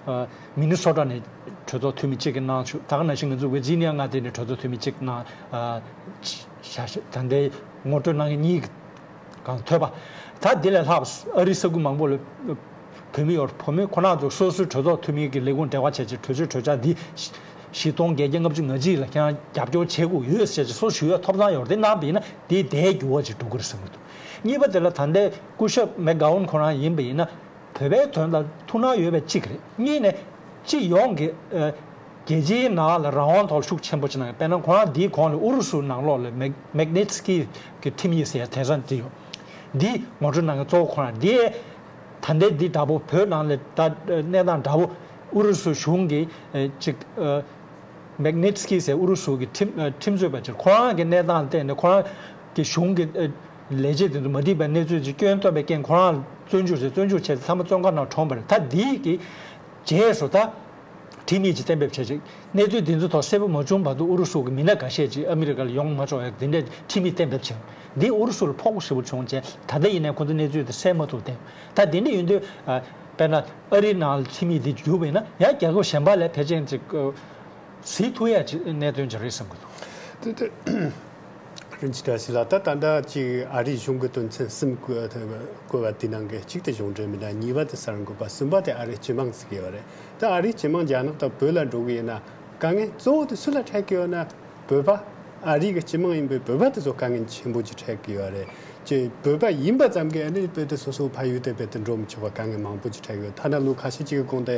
ཨ། མི་ནི་སོ་ཊ་ནས་གྲོས་ཚོགས་འཐུས་མི་གཅིག་གིས་གནང་བྱུང་། ད་ག་ནང་བཞིན་ང་ཚོ་ཝི་ཇི་ནི་ཡ་མངའ་སྡེ་ནས་གྲོས་ཚོགས་འཐུས་མི་གཅིག་གནང་། ཨ། ཤ་ཤ་ད་ལྟའི་ངོ་སྤྲོད་གནང་མཁན་གཉིས་གང་ཐོས་པ། ད་འདི་ལས་ལྷག་ཨ་རི་ས་ཁུལ་མང་པོ་ལ་བོད་མི་ཡོད། བོད་མི་ཁོ་ན་ཚོ་སོ་སོའི་གྲོས་ཚོགས་འཐུས་མི་གི་ལས་ཁུངས་འབྲེལ་བ་བྱས་རྗེས་གྲོས་ཆོད་གྲོས་འཆར་འདི་བཞི་སྟོང་བརྒྱད་བརྒྱ་ལྔ་བཅུ་ང་གཅིག་ལ་ཁྱེད་རང་རྒྱབ་སྐྱོར་བྱེད་དགོས་ཡོད་ཟེར་རྗེས་སོ་ཞུ་ཡ་ཐོབ་ཐང་ཡོད་རེད། འདི་གནང་བ་ཡིན་ན་འདི་དེའི་འགྱུར་བ་ཅིག་འགྲོ་གི་རེད་བསམ་གི་འདུག་གཉིས་པ་དེ་ལ་ད་ལྟའི་སྐུ་ཞབས་མེག་གྷ་ཝུན་ཁོ་རང་ཡིན་པ་ཡིན་ན། བོད་པའི་དོན་ལ་ཐུགས་སྣང་ཡོད་པ་གཅིག་རེད། གཉིས་ནས་སྤྱི་ཡོངས་ཀྱི་ཨ་རྒྱལ་སྤྱིའི་ནང་ལ་རང་དབང་ཐོག་ཤུགས་ཆེན་པོ་ཅིག་གནང་ཡོད། དཔེར་ན་ཁོ་རང་འདིའི་གོང་ལ་ཨུ་རུ་སུ་ནང་ལོགས་ལ་མེག་མེག་ནིས་ཀི་གི་ཁྲིམས་ཡིག་ཟེར་ཡ་དེང་སང་འདི་ཡོད། འདི་ངོ་སྤྲོད་གནང་མཁན་གཙོ་བོ་ཁོ་རང་འདི་ད་ལྟའི་འདི་འདྲ་པོ་བོད་ནང་ལ་ད་གནས་སྟངས་འདྲ་པོ་ཨུ་རུ་སུ་གཞུང་གིས་ཨ་ཅིག་ཨ། མེག་ནིས་ཀི་ཟེར་ཨུ་རུ་སུ་གི་ཁྲིམས་ཁྲིམས་རྩོད་པ་ཅིག་ཁོ་རང་གི་གནས་སྟངས་བལྟས་ནས་ཁོ་རང་གི་གཞུང་གི་ལས་བྱེད་དེ་ཚོ་མ་འགྲིག་པའི་གནས་ཚུལ་ཅིག་སྐྱོན་བཏོན་པའི་རྐྱེན་ཁོ་རང་བཙོན་འཇུག་བྱས་བཙོན་འཇུག་བྱས་ཚང་མ་བཙོན་ཁང་ནང་གྲོངས་པ་རེད། ད་འདིའི་གི་རྗེས་སུ་ད་ཁྲིམས་ཡིག་ཅིག་གཏན་འབེབས་བྱས་ཅིག་གནས་ཚུལ་འདི་ཚོ་ཐོག་གསལ་པོ་མ་བྱུང་བར་དུ་ཨུ་རུ་སུ་གི་མི་སྣ་འགའ་ཤས་ཅིག་ཨ་མི་རི་ཀ་ལ་ཡོང་མ་ཆོག་ཡ་འདི་འདྲའི་ཁྲིམས་ཡིག་གཏན་འབེབས་བྱས། འདི་ཨུ་རུ་སུ་ལ་ཕོག་པོ་ཞེ་པོ་བྱུང་རྗེས་ད་ལྟ་ཡིན་ནའི་ཁོ་ཚོ་གནས་ཚུལ་དེ་གསལ་མ་ཐུབ་བསྡད། ད་འདི་འདྲ་ཡིན་དུས་ཨ་དཔེར་ན་ཨ་རིའི་ནང་ལ་ཁྲིམས་ཡིག་འདི་བསྒྱུར་བ་ཡིན་ན་ཡང་རྒྱལ་ཁབ་གཞན་པ་ལ་ཕལ་ཆེར་ཅིག་ཨ། གཟིགས་ཐུབ་ཡ་ཅིག་གནད་དོན་ཅིག་རེད་བསམ་གྱི་འདུག་དེ་དེ་ རིན་ཆེན་བཀྲ་ཤིས་ལགས། ད་ད་ལྟ་ཅིག་ཨ་རིའི་གཞུང་གི་དོན་ཚན་གསུམ་བཀོད་བཀོད་པ་དེ་ནང་གི་གཅིག་དེ་གཞུང་འབྲེལ་མི་སྣ། གཉིས་པ་དེ་གསར་འགོད་པ། གསུམ་པ་དེ་ཨ་རིའི་སྤྱི་དམངས་ཟེར་གྱི་ཡོད་རེད། ད་ཨ་རིའི་སྤྱི་དམངས་རྒྱ་ནག་དང་བོད་ལ་འགྲོ་གི་ཡིན་ན། དཀའ་ངལ་གཙོ་བོ་དེ་སུ་ལ་འཕྲད་ཀྱི་ཡོད་ན། བོད་པ། ཨ་རི་གི་སྤྱི་དམངས་ཡིན་པའི་བོད་པ་དེ་ཚོ་དཀའ་ངལ་ཆེན་པོ་ཅིག་འཕྲད་ཀྱི་ཡོད་རེད། ཅེས་བོད་པ་ཡིན་པ་ཙམ་གྱིས་ཨ་ནི་བོད་དེ་སོ་སོ་ཕ་ཡུལ་དེ་བོད་དེ་འགྲོ་མི་ཆོག་པ་དཀའ་ངལ་མང་པོ་ཅིག་འཕྲད་ཀྱི་ཡོད། ཐ་ན་ལོ་ཁ་ཤས་ཅིག་གི་གོང་དེ་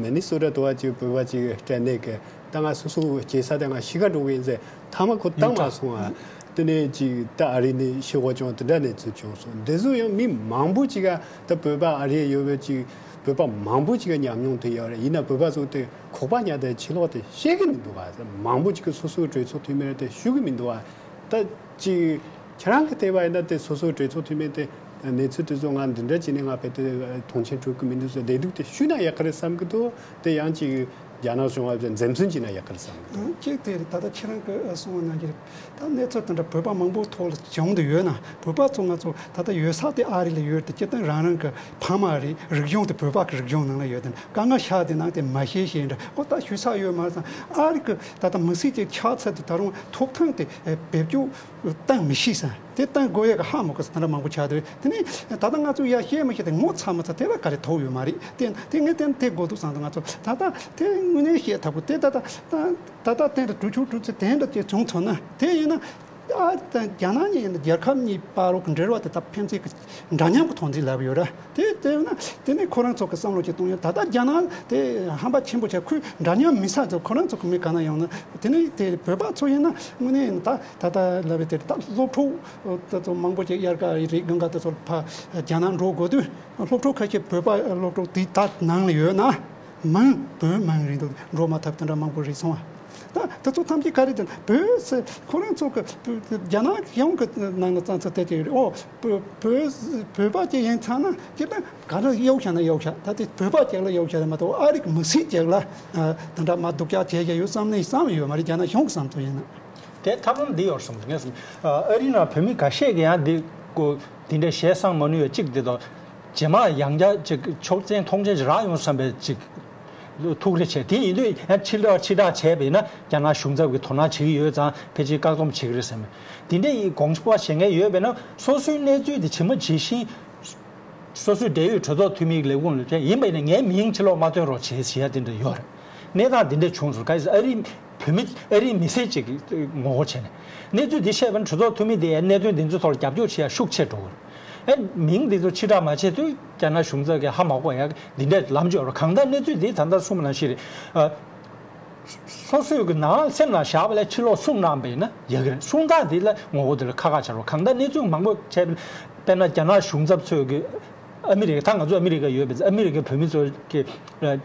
མི་ནི་སོ་ཊ་དུ་བ་ཅིག་བོད་པ་ཅིག་སྐྲན་ནད་ཀྱི། ད་ང་སོ་སོ་སྐྱེས་ས་དེ་ང་གཤིས་ཀ་འགྲོ་གི་ཡིན་ཟེར། མཐའ་མ་ཁོ་བཏང་མ་སོང་ཨ། དེ་ནས་ཅིག་ད་ཨ་རི་ནས་ཤི་བ་བྱུང་། དེ་འདྲ་གནས་ཚུལ་བྱུང་སོང་། འདི་ཚོ་ཡང་མི་མང་པོ་ཅིག་ག་ད་བོད་པ་ཨ་རི་ཡོད་པའི་ཅིག་བོད་པ་མང་པོ་ཅིག་ག་ཉམས་མྱོང་དེ་ཡོད་རེད། ཡིན་ན་བོད་པ་ཚོ་དེ་ཁོག་པ་ཉལ་ཏེ་ཕྱི་ལོགས་དེ་བཤད་གི་མི་འདུག་ག་མང་པོ་ཅིག་གིས་སོ་སོའི་གྲོས་ཚོགས་འཐུས་མི་དེ་ཞུ་གི་མི་འདུག་ག་ད་ཅིག་ཁྱེད་རང་གིས་བལྟས་པ་ཡིན་ན་དེ་སོ་སོའི་གྲོས་ཚོགས་འཐུས་མི་དེ་གནས་ཚུལ་དེ་ཚོ་ང་འདི་འདྲ་བྱས་ནས་ང་བོད་དེ་མཐོང་མཆན་སྤྲོད་གི་མི་འདུག་ཟེར་བདེ་སྡུག་དེ་ཞུས་ན་ཡག་གི་རེད་བསམ་གི་འདུག་དེ་ཡང་ཅིག་རྒྱ་ནག་གཞུང་ལ་འཛེམ་ཟོན་བྱས་ན་ཡག་གི་རེད་བསམ་གི་འདུག་གཅིག་དེ་རེད། ད་ལྟ་ཁྱེད་རང་གིས་གསུངས་པ་ནང་བཞིན་རེད། ད་གནས་ཚུལ་དེ་འདྲ་བོད་པ་མང་པོ་ཐོག་ལ་བྱུང་དུ་ཡོད་ན། བོད་པ་ཚོ་ང་ཚོ་ད་ལྟ་ཡོད་ས་དེ་ཨ་རི་ལ་ཡོད་དེ། སྤྱིར་བཏང་རང་རང་གི་ཕ་མ་རེད། རིག་གཞུང་དེ་བོད་པ་གི་རིག་གཞུང་ནང་ལ་ཡོད་དེ། དཀའ་ངལ་ཤ་དེ་ནང་དེ་མ་ཤེས་ཤེས་འདྲ། ཨོ་ད་ཞུ་ས་ཡོད་མ་རེད་བསམ། ཨ་རི་གི་ད་ལྟ་མི་སེར་དེ་ཆགས་ཚད་དེ་ད་རུང་ཐོབ་ཐང་དེ་བེད་སྤྱོད་བཏང་མི་ཤེས་ས་དེ། བཏང་དགོས་ཡ་གི་ཧ་མ་གོ་ས་དེ་འདྲ་མང་པོ་ཆགས་འདུག་དེ་ནས་ད་ལྟ་ང་ཚོ་ཡ་བཤད་མི་ཤེས་དེ་ངོ་ཚ་མི་ཚ་དེ་ལ་ག་རེ་ཐོགས་ཡོད་མ་རེད། དེ་དེ་ངས་དེ་དེ་དགོས་འདུག་བསམ་འདུག་ང་ཚོ་ད་ལྟ་དེ་དངོས་གནས་བཤད་ཐབས་དེ་ད་ལྟ་ད་ད་ལྟ་དེ་འདྲ་དྲུག་ཅུ་དྲུག་ཅུ་དེ་འདྲ་དེ་བྱུང་ཐུབ་ན། དེ་ཡིན་ན་ཨ་ད་རྒྱ་ནག་གཉིས་ཡིན་ན་རྒྱལ་ཁབ་གཉིས་བར་རོགས་ཀྱི་འབྲེལ་བ་དེ་ད་ཕན་ཚུན་གྱི་འདྲ་མཉམ་གྱི་ཐོག་ནས་ལབ་ཡོད་ར། དེ་དེ་ཡིན་ན་དེ་ནས་ཁོ་རང་ཚོ་གི་བསམ་བློ་ཅིག་གཏོང་ཡོད། ད་ལྟ་རྒྱ་ནག་དེ་ཧམ་པ་ཆེན་པོ་བྱས། ཁོས་འདྲ་མཉམ་མི་ས་ཚོ་ཁོ་རང་ཚོ་གི་མི་ག་ན་ཡོང་ན། དེ་ནས་དེ་བོད་པ་ཚོ་ཡིན་ན་དངོས་གནས་ཡིན་ན་ད་ད་ལྟ་ལབ་པའི་དེ་ད་སློབ་ཕྲུག་དེ་ཚོ་མང་པོ་ཅིག་དབྱར་ཁ་རེད་དགུན་ཁ་དེ་ཚོ་ཕ་རྒྱ་ནག་འགྲོ་དགོས་དུས་སློབ་ཕྲུག་ཁ་ཤས་བོད་པ་སློབ་ཕྲུག་དེ་ད་ནང་ལ་ཡོད་ན་མང་བོད་མང་རེད་འདུག་འགྲོ་མ་ཐུབ་དེ་འདྲ་མང་པོ་རེད་སོང་བ། ད་དེ་ཚོ་ཐམས་ཅད་ག་རེ་དེ་བོད་ཟེར་ཁོ་རང་ཚོ་གི་རྒྱ་ནག་གཞུང་གི་ནང་ལ་ཙང་ཙང་བལྟས་ཀྱི་ཡོད་རེད། ཨོ་བོད་བོད་བོད་པ་ཅིག་ཡིན་ཚར་ན་སྤྱིར་བཏང་ག་རེ་གཡོག་བཞག་ན་གཡོག་བཞག་ད་དེ་བོད་པ་ཅིག་ལ་གཡོག་བཞག་རེད་མ་གཏོགས་ཨ་རི་གི་མི་སེར་ཅིག་ལ་དེ་འདྲ་མ་སྡུག་ཅག་བྱས་བཞག་ཡོད་བསམ་ནས་བསམ་ཡོད་མ་རེད། རྒྱ་ནག་གཞུང་གི་བསམ་ཚུལ་ཡིན་ན། དེ་ཐབས་ལམ་འདི་ཡོད་སོང་ངས་ཨ་རི་ནང་བོད་མི་འགའ་ཤས་ཀྱིས་ཡང་འདི་ཀོ་འདི་འདྲའི་ཞལ་བཟང་མ་ནུས་པ་གཅིག་འདི་དང་རྗེས་མ་ཡང་བསྐྱར་ཅིག་ཆོག་མཆན་མཐོང་མཆན་ཅིག་རག་ཡོང་བསམ་པའི་ཅིག་ཐུགས་རེ་ཆེ། དེ་ཡིན་དུས་ཡང་ཕྱིར་ཕྱིར་བསྒྲགས་བྱས་པ་ཡིན་ན་རྒྱ་ནག་གཞུང་ཚབ་ཀྱིས་དོ་སྣང་བྱེད་ཀྱི་ཡོད་ཙང་ཕལ་ཆེར་བཀག་སྡོམ་བྱེད་ཀྱི་རེད་བསམ། འདི་འདྲ་ཡི་དགོངས་པ་བཞེས་མཁན་ཡོད་པས་ན་སོ་སོའི་གནས་ཚུལ་དེ་ཇི་མ་ཇི་བཞིན་སོ་སོའི་འབྲེལ་ཡོད་གྲོས་ཚོགས་འཐུས་མིའི་ལས་ཁུངས་ལ་སྤྲད། ཡིན་པ་ཡིན་ན་ངའི་མིང་ཕྱི་ལོགས་མ་ཐོན་རོགས་བྱེད་ཟེར་ཡ་དེ་འདྲ་ཡོད་རེད། གནས་སྟངས་འདི་འདྲ་བྱུང་སོང་། ག་ཨ་རི་བོད་མི་ཨ་རིའི་མི་སེར་ཅིག་གིས་ངོ་རྒོལ་བྱས་ནས་གནས་ཚུལ་འདི་བཤད་པ་ན་གྲོས་ཚོགས་འཐུས་མི་དེ་གནད་དོན་འདི་ཚོའི་ཐོག་ལ་རྒྱབ་སྐྱོར་བྱེད་ཡ་ཤུགས་ཆེ་འགྲོ་གི་རེད། ཨ་མིང་འདི་ཚོ་ཕྱིར་བསྒྲགས་མ་བྱས་དུས་རྒྱ་ནག་གཞུང་ཚབ་ཀྱིས་ཧ་མ་གོ་ཡ་འདི་འདྲ་ལམ་འཇོག་རོགས། གང་ལྟར་གནས་ཚུལ་འདི་ད་ལྟ་གསུངས་པ་ནང་བཞིན་རེད། ཨ། སོ་སོའི་གི་ནང་སེམས་ནང་བཞག་པ་ལས་ཕྱི་ལོགས་གསུངས་གནང་པ་ཡིན་ན་ཡག་གི་རེད། གསུང་སྟངས་འདི་ལ་ངོ་བོ་འདི་ལ་ཁ་ཁ་བྱ་རོགས། གང་ལྟར་གནས་ཚུལ་མང་པོ་བྱས་པ་ཡིན་ན་དཔེར་ན་རྒྱ་ནག་གཞུང་ཚབ་ཚོས་གི་ཨ་མི་རི་ཀ་ད་ང་ཚོ་ཨ་མི་རི་ཀ་ཡོད་པའི་ཨ་མི་རི་ཀའི་བོད་མི་ཚོ་གི་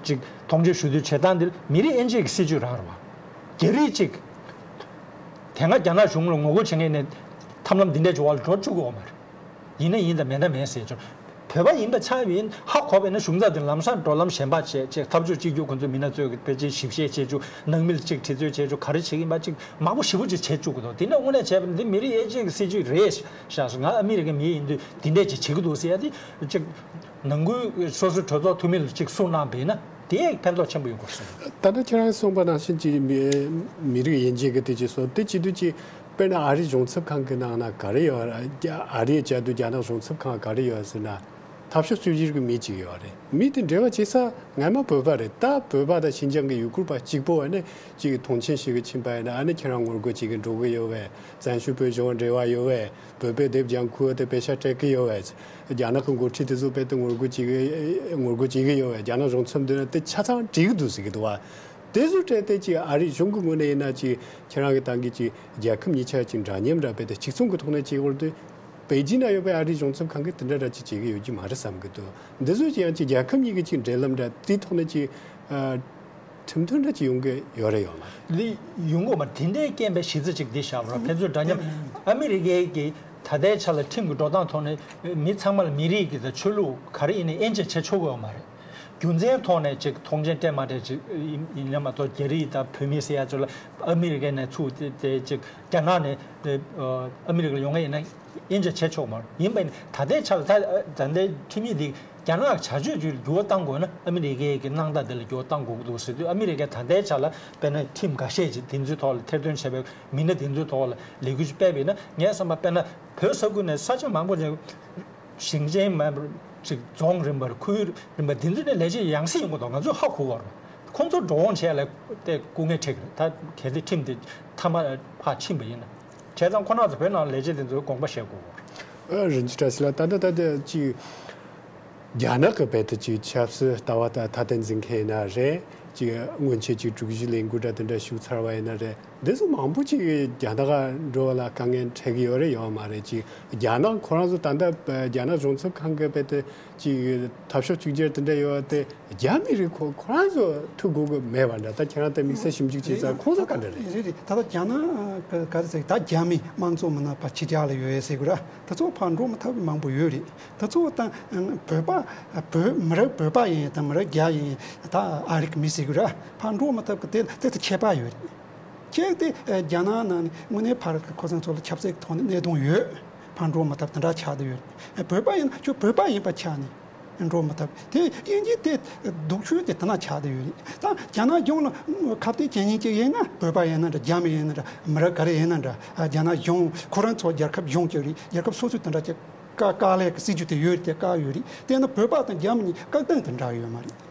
ཅིག་མཐོང་ཆེན་ཞུ་འདོད་བྱེད་སྟངས་འདི་ལ་མི་རིགས་དབྱེ་འབྱེད་ཀྱི་སྲིད་ཇུས་རང་རེད་བ། རྒྱ་རིགས་ཅིག་དེ་སྔ་རྒྱ་ནག་གཞུང་ལ་ངོ་རྒོལ་བྱེད་མཁན་ནས་ཐབས་ལམ་འདི་འདྲའི་འབྱོར་བ་ལ་འགྲོ་བཅུག་གི་ཡོད་མ་རེད། ཡིན་ན་ཡིན་དང་མེད་ན་མེད་ཟེར་ཆོག་བོད་པ་ཡིན་པ་ཆགས་ཡིན་ཧ་གོ་བས་ན་གཞུང་ཚབ་དེ་ལམ་སང་འགྲོ་ལམ་གཞན་པ་བྱས་བྱས་འཐབ་ཕྱོགས་གཅིག་གྱུར་ཁོ་ཚོའི་མི་སྣ་ཚོས་ཕལ་ཆེར་ཞིབ་བཤེར་བྱེད་བཅུག་ནང་མི་ལ་གཅིག་དྲི་རྩད་བྱེད་བཅུག་ག་རེ་བྱེད་ཀྱི་ཡིན་པ་གཅིག་མང་པོ་ཞེ་པོ་ཅིག་བྱེད་བཅུག་གི་འདུག་དེ་འདྲ་དངོས་གནས་བྱས་པ་ན་འདི་མི་རིགས་དབྱེ་འབྱེད་ཀྱི་སྲིད་ཇུས་རེད་ཤག་ང་ཨ་མི་རི་ཀའི་མི་ཡིན་དུས་འདི་འདྲས་ཅིག་བྱེད་ཀྱི་འདུག་ཟེར་ཡ་དེ་གཅིག་ནང་ཁུལ་སོ་སོའི་གྲོས་ཚོགས་འཐུས་མི་ལ་གཅིག་གསུངས་གནང་བས་ན་དེ་ཕན་ཐོགས་ཆེན་པོ་ཡོང་དགོས་ཤག་ད་ལྟ་ཁྱེད་རང་གསུངས་པ་ནང་བཞིན་གྱི་མི་མི་རིགས་དབྱེ་འབྱེད་ཀྱི་དེ་ཅིག་སོང་དེ་བྱེད་དུས་ཀྱི། དཔེར་ན་ཨ་རིའི་གཞུང་ཚབ་ཁང་གི་ནང་ན་ག་རེ་ཡོད། ཨ་རིའི་བྱ་དུས་རྒྱ་ནག་གཞུང་ཚབ་ཁང་ག་རེ་ཡོད་ཟེར་ན། འཐབ་ཕྱོགས་གཅིག་གྱུར་གྱི་མི་གཅིག་ཡོད་རེད། མི་དེ་འབྲེལ་བ་བྱེད་ས་ངོ་མ་བོད་པ་རེད། ད་བོད་པ་དང་ཤིན་ཅང་གི་ཡུ་གུར་བ་གཅིག་པོ་ཨ་ནི་གཅིག་གི་མཐོང་མཆན་ཞུ་གི་ཕྱིན་པ་ཡིན་ན་ཨ་ནི་ཁྱེད་རང་ངོ་རྒོལ་བྱེད་གི་འགྲོ་གི་ཡོད་བས། བཙན་བྱོལ་བོད་གཞུང་འབྲེལ་བ་ཡོད་བས། བོད་པའི་དེབ་ལྗང་ཁུ་དེ་པེ་ཤ་སྤྲད་གི་ཡོད་བས། རྒྱ་ནག་གི་འགོ་ཁྲིད་དེ་ཚོ་བོད་དེ་ངོ་རྒོལ་བྱེད་གི་ངོ་རྒོལ་བྱེད་གི་ཡོད་བས། རྒྱ་ནག་གཞུང་ཚབ་འདི་ན་དེ་ཆ་ཚང་བྲིས་གི་འདུག་ཟེར་གི་འདུག་བ། དེ་ཚོ་སྤྲད་དེ་ཅིག་ཨ་རིའི་གཞུང་གི་ངོས་ནས་ཡིན་ན་ཅིག་ཁྱེད་རང་གི་ཏང་གི་ཅིག་རྒྱལ་ཁབ་གཉིས་ཆ་ཅིག་འདྲ་མཉམ་འདྲ་བས་དེ་གཅིག་མཚུངས་ཀྱི་ཐོག་ནས་ཅིག་བར་དུ་པེ་ཅིན་ན་ཡོད་པའི་ཨ་རིའི་གཞུང་ཚབ་ཁང་གིས་དེ་འདྲ་འདྲ་ཅིག་བྱེད་ཀྱི་ཡོད་ཀྱི་མ་རེད་བསམ་གི་འདུག་འདི་ཚོ་ཅིག་ཡང་ཅིག་རྒྱལ་ཁབ་གཉིས་ཀྱི་ཅིག་འབྲེལ་ལམ་འདྲ་དེའི་ཐོག་ནས་ཅིག་ཨ། ཁྲིམས་མཐུན་འདྲ་ཅིག་ཡོང་གི་ཡོད་རེད་ཡོད་མ་རེད། འདི་ཡོང་གི་ཡོད་མ་རེད། དེ་འདྲའི་རྐྱེན་པས་གཞི་རྩ་ཅིག་འདི་བཞག་པ་རེད། ཕན་ཚུན་འདྲ་མཉམ། ཨ་མི་རི་ཀའི་གི་ད་ལྟའི་ཆ་ལ་ཁྲིམས་ཀྱི་འགྲོ་སྟངས་ཐོག་ནས་མི་ཚང་མ་ལ་མི་རིགས་ཀྱི་དང་ཆོས་ལུགས་ག་རེ་ཡིན་ནའི་དབྱེ་འབྱེད་བྱེད་ཆོག་གི་ཡོད་མ་རེད། རྒྱུ་མཚན་ཐོག་ནས་ཅིག་མཐོང་མཆན་སྤྲད་མ་སྤྲད་ཅིག་ཡིན་ཡིན་ན་མ་གཏོགས་རྒྱ་རིགས་དང་བོད་མི་ཟེར་ཡ་ཚོ་ལ་ཨ་མི་རི་ཀའི་ནས་ཚུར་དེ་དེ་ཅིག་རྒྱ་ནག་ནས་དེ་ཨ་མི་རི་ཀ་ལ་ཡོང་མཁན་ཡིན་ན་དབྱེ་འབྱེད་བྱེད་ཆོག་མ་རེད། ཡིན་པ་ཡིན་ད་ལྟའི་ཆ་ལ་ད་ད་ལྟའི་ཁྲིམས་ཡིག་འདི། རྒྱ་ནག་བྱ་སྤྱོད་ཅིག་འགྱུར་བ་གཏང་དགོས་ན་ཨ་མི་རི་ཀའི་གི་སྣང་བརྡ་དེ་ལ་འགྱུར་བ་གཏང་དགོས་ཀྱི་འདུག་ཟེར་དུས། ཨ་མི་རི་ཀས་ད་ལྟའི་ཆ་ལ་དཔེར་ན་ཁྲིམས་འགའ་ཤས་ཅིག་དེ་ཚོའི་ཐོག་ལ་ཐེར་འདོན་བྱས་པའི་མི་སྣ་དེ་ཚོའི་ཐོག་ལ་ལས་འགུལ་ཅིག་སྤེལ་བས་ན། ངའི་བསམ་པ་དཔེར་ན་བོད་ས་ཁུལ་ནས་ས་ཆ་མང་པོ་ཅིག་ཞིང་ཆེན་མ་ཅིག་རྫོང་རིམ་པར་ཁུལ་རིམ་པ་དེ་ཚོ་ནས་ལས་བྱེད་ཡང་སེ་ཡོང་གི་འདུག། ང་ཚོས་ཧ་གོ་བར། ཁོང་ཚོ་འགྲོ་འོང་བྱས་ལ་དེ་སྐུ་ངལ་འཕྲད་ཀྱི་རེད། ད་གལ་ཏེ་ཁྲིམས་དེ་མཐའ་མ་ཕར་ཕྱིན་པ་ཡིན་ན། བྱས་ཙང་ཁོ་རང་ཚོ་བོད་ནང་ལས་བྱེད་དེ་ཚོའི་དགོངས་པ་བཞེས་དགོས་བར། ཨ། རིན་ཆེན་བཀྲ་ཤིས་ལགས། ད་ལྟ་ད་ལྟ་ཅིག་རྒྱ་ནག་གི་བར་དུ་ཅིག་ཆབ་སྲིད་ལྟ་བ་ད་ཐ་དད་འཛིན་མཁན་ཡིན་ན་རེད། ཅིག་སྔོན་ཆད་ཅིག་དྲུག་བཞི་ལས་འགུལ་འདྲ་དེ་འདྲ་ཞུགས་ཚར་བ་ཡིན་ན་རེད། འདི་ཚོ་མང་པོ་ཅིག་རྒྱ་ནག་འགྲོ་བ་ལ་དཀའ་ངལ་འཕྲད་ཀྱི་ཡོད་རེད་ཡོད་མ་རེད། ཅིག་རྒྱ་ནག་ཁོ་རང་ཚོ་ད་ལྟ་རྒྱ་ནག་གཞུང་ཚབ་ཁང་གི་བར་དུ་ཅིག་འཐབ་ཕྱོགས་གཅིག་གྱུར་དེ་འདྲ་ཡོད་དེ། རྒྱ་མི་རིགས་ཁོ་ཁོ་རང་ཚོ་ཐུག་དགོས་ཀྱི་མེད་པ་འདྲ། ད་ཁྱེད་རང་དེ་དམིགས་བསལ་ཞིབ་འཇུག་བྱས་ཙང་ཁོང་ཚོ་ག་འདྲ་རེད། རེད་རེད། ད་ལྟ་རྒྱ་ནག་ག་ག་རེ་ཟེར། ད་རྒྱ་མི་དམངས་གཙོ་མི་སྣ་ཕར་ཕྱི་རྒྱལ་ལ་ཡོད་ཟེར་གི་ར། ད་ཚོ་ཕར་འགྲོ་མི་ཐུབ་མཁན་མང་པོ་ཡོད་རེད། ད་ཚོ་ད་བོད་པ་བོད་མི་རབས་བོད་པ་ཡིན་ད་མི་རབས་རྒྱ་ཡིན་ད་ཨ་རིག་མི་ཟེར་གི་ར། ཕར་འགྲོ་མི་ཐུབ་གི་དེ་དེ་ཚོ་ཁྱད་པར་ཡོད་རེད། ཁྱེད་དེ་རྒྱ་ནག་ནང་ནས་དངོས་གནས་ཕར་ཁོ་ཚང་ཚོ་ལ་ཆབ་སྲིད་ཐོག་ནས་གནད་དོན་ཡོད། ཕར་འགྲོ་མི་ཐུབ་དེ་འདྲ་ཆགས་བསྡད་ཡོད་རེད། བོད་པ་ཡིན་ན་ཁྱོད་བོད་པ་ཡིན་པ་ཆགས་ནས་འགྲོ་མི་ཐུབ། དེ་དབྱིན་ཇི་དེ་སྡུག་ཤོས་དེ་དེ་ན་ཆགས་བསྡད་ཡོད་རེད། ད་རྒྱ་ནག་གཞུང་ལ་ཁ་གཏད་བྱེད་མཁན་ཅིག་ཡིན་ན། བོད་པ་ཡིན་ན་འདྲ། རྒྱ་མི་ཡིན་ན་འདྲ། མི་རབས་ག་རེ་ཡིན་ན་འདྲ། རྒྱ་ནག་གཞུང་ཁོ་རང་ཚོ་རྒྱལ་ཁབ་གཞུང་གཅིག་རེད། རྒྱལ་ཁབ་སོ་སོའི་དེ་འདྲ་ཅིག་བཀག་བཀག་ལས་ཀྱི་སྲིད་ཇུས་དེ་ཡོད་རེད། དེ་བཀག་ཡོད་རེད། དེ་ནི་བོད་པ་དང་རྒྱ་མི་གཉིས་བཀག་སྟངས་དེ་འདྲ་ཡོད་མ་རེད།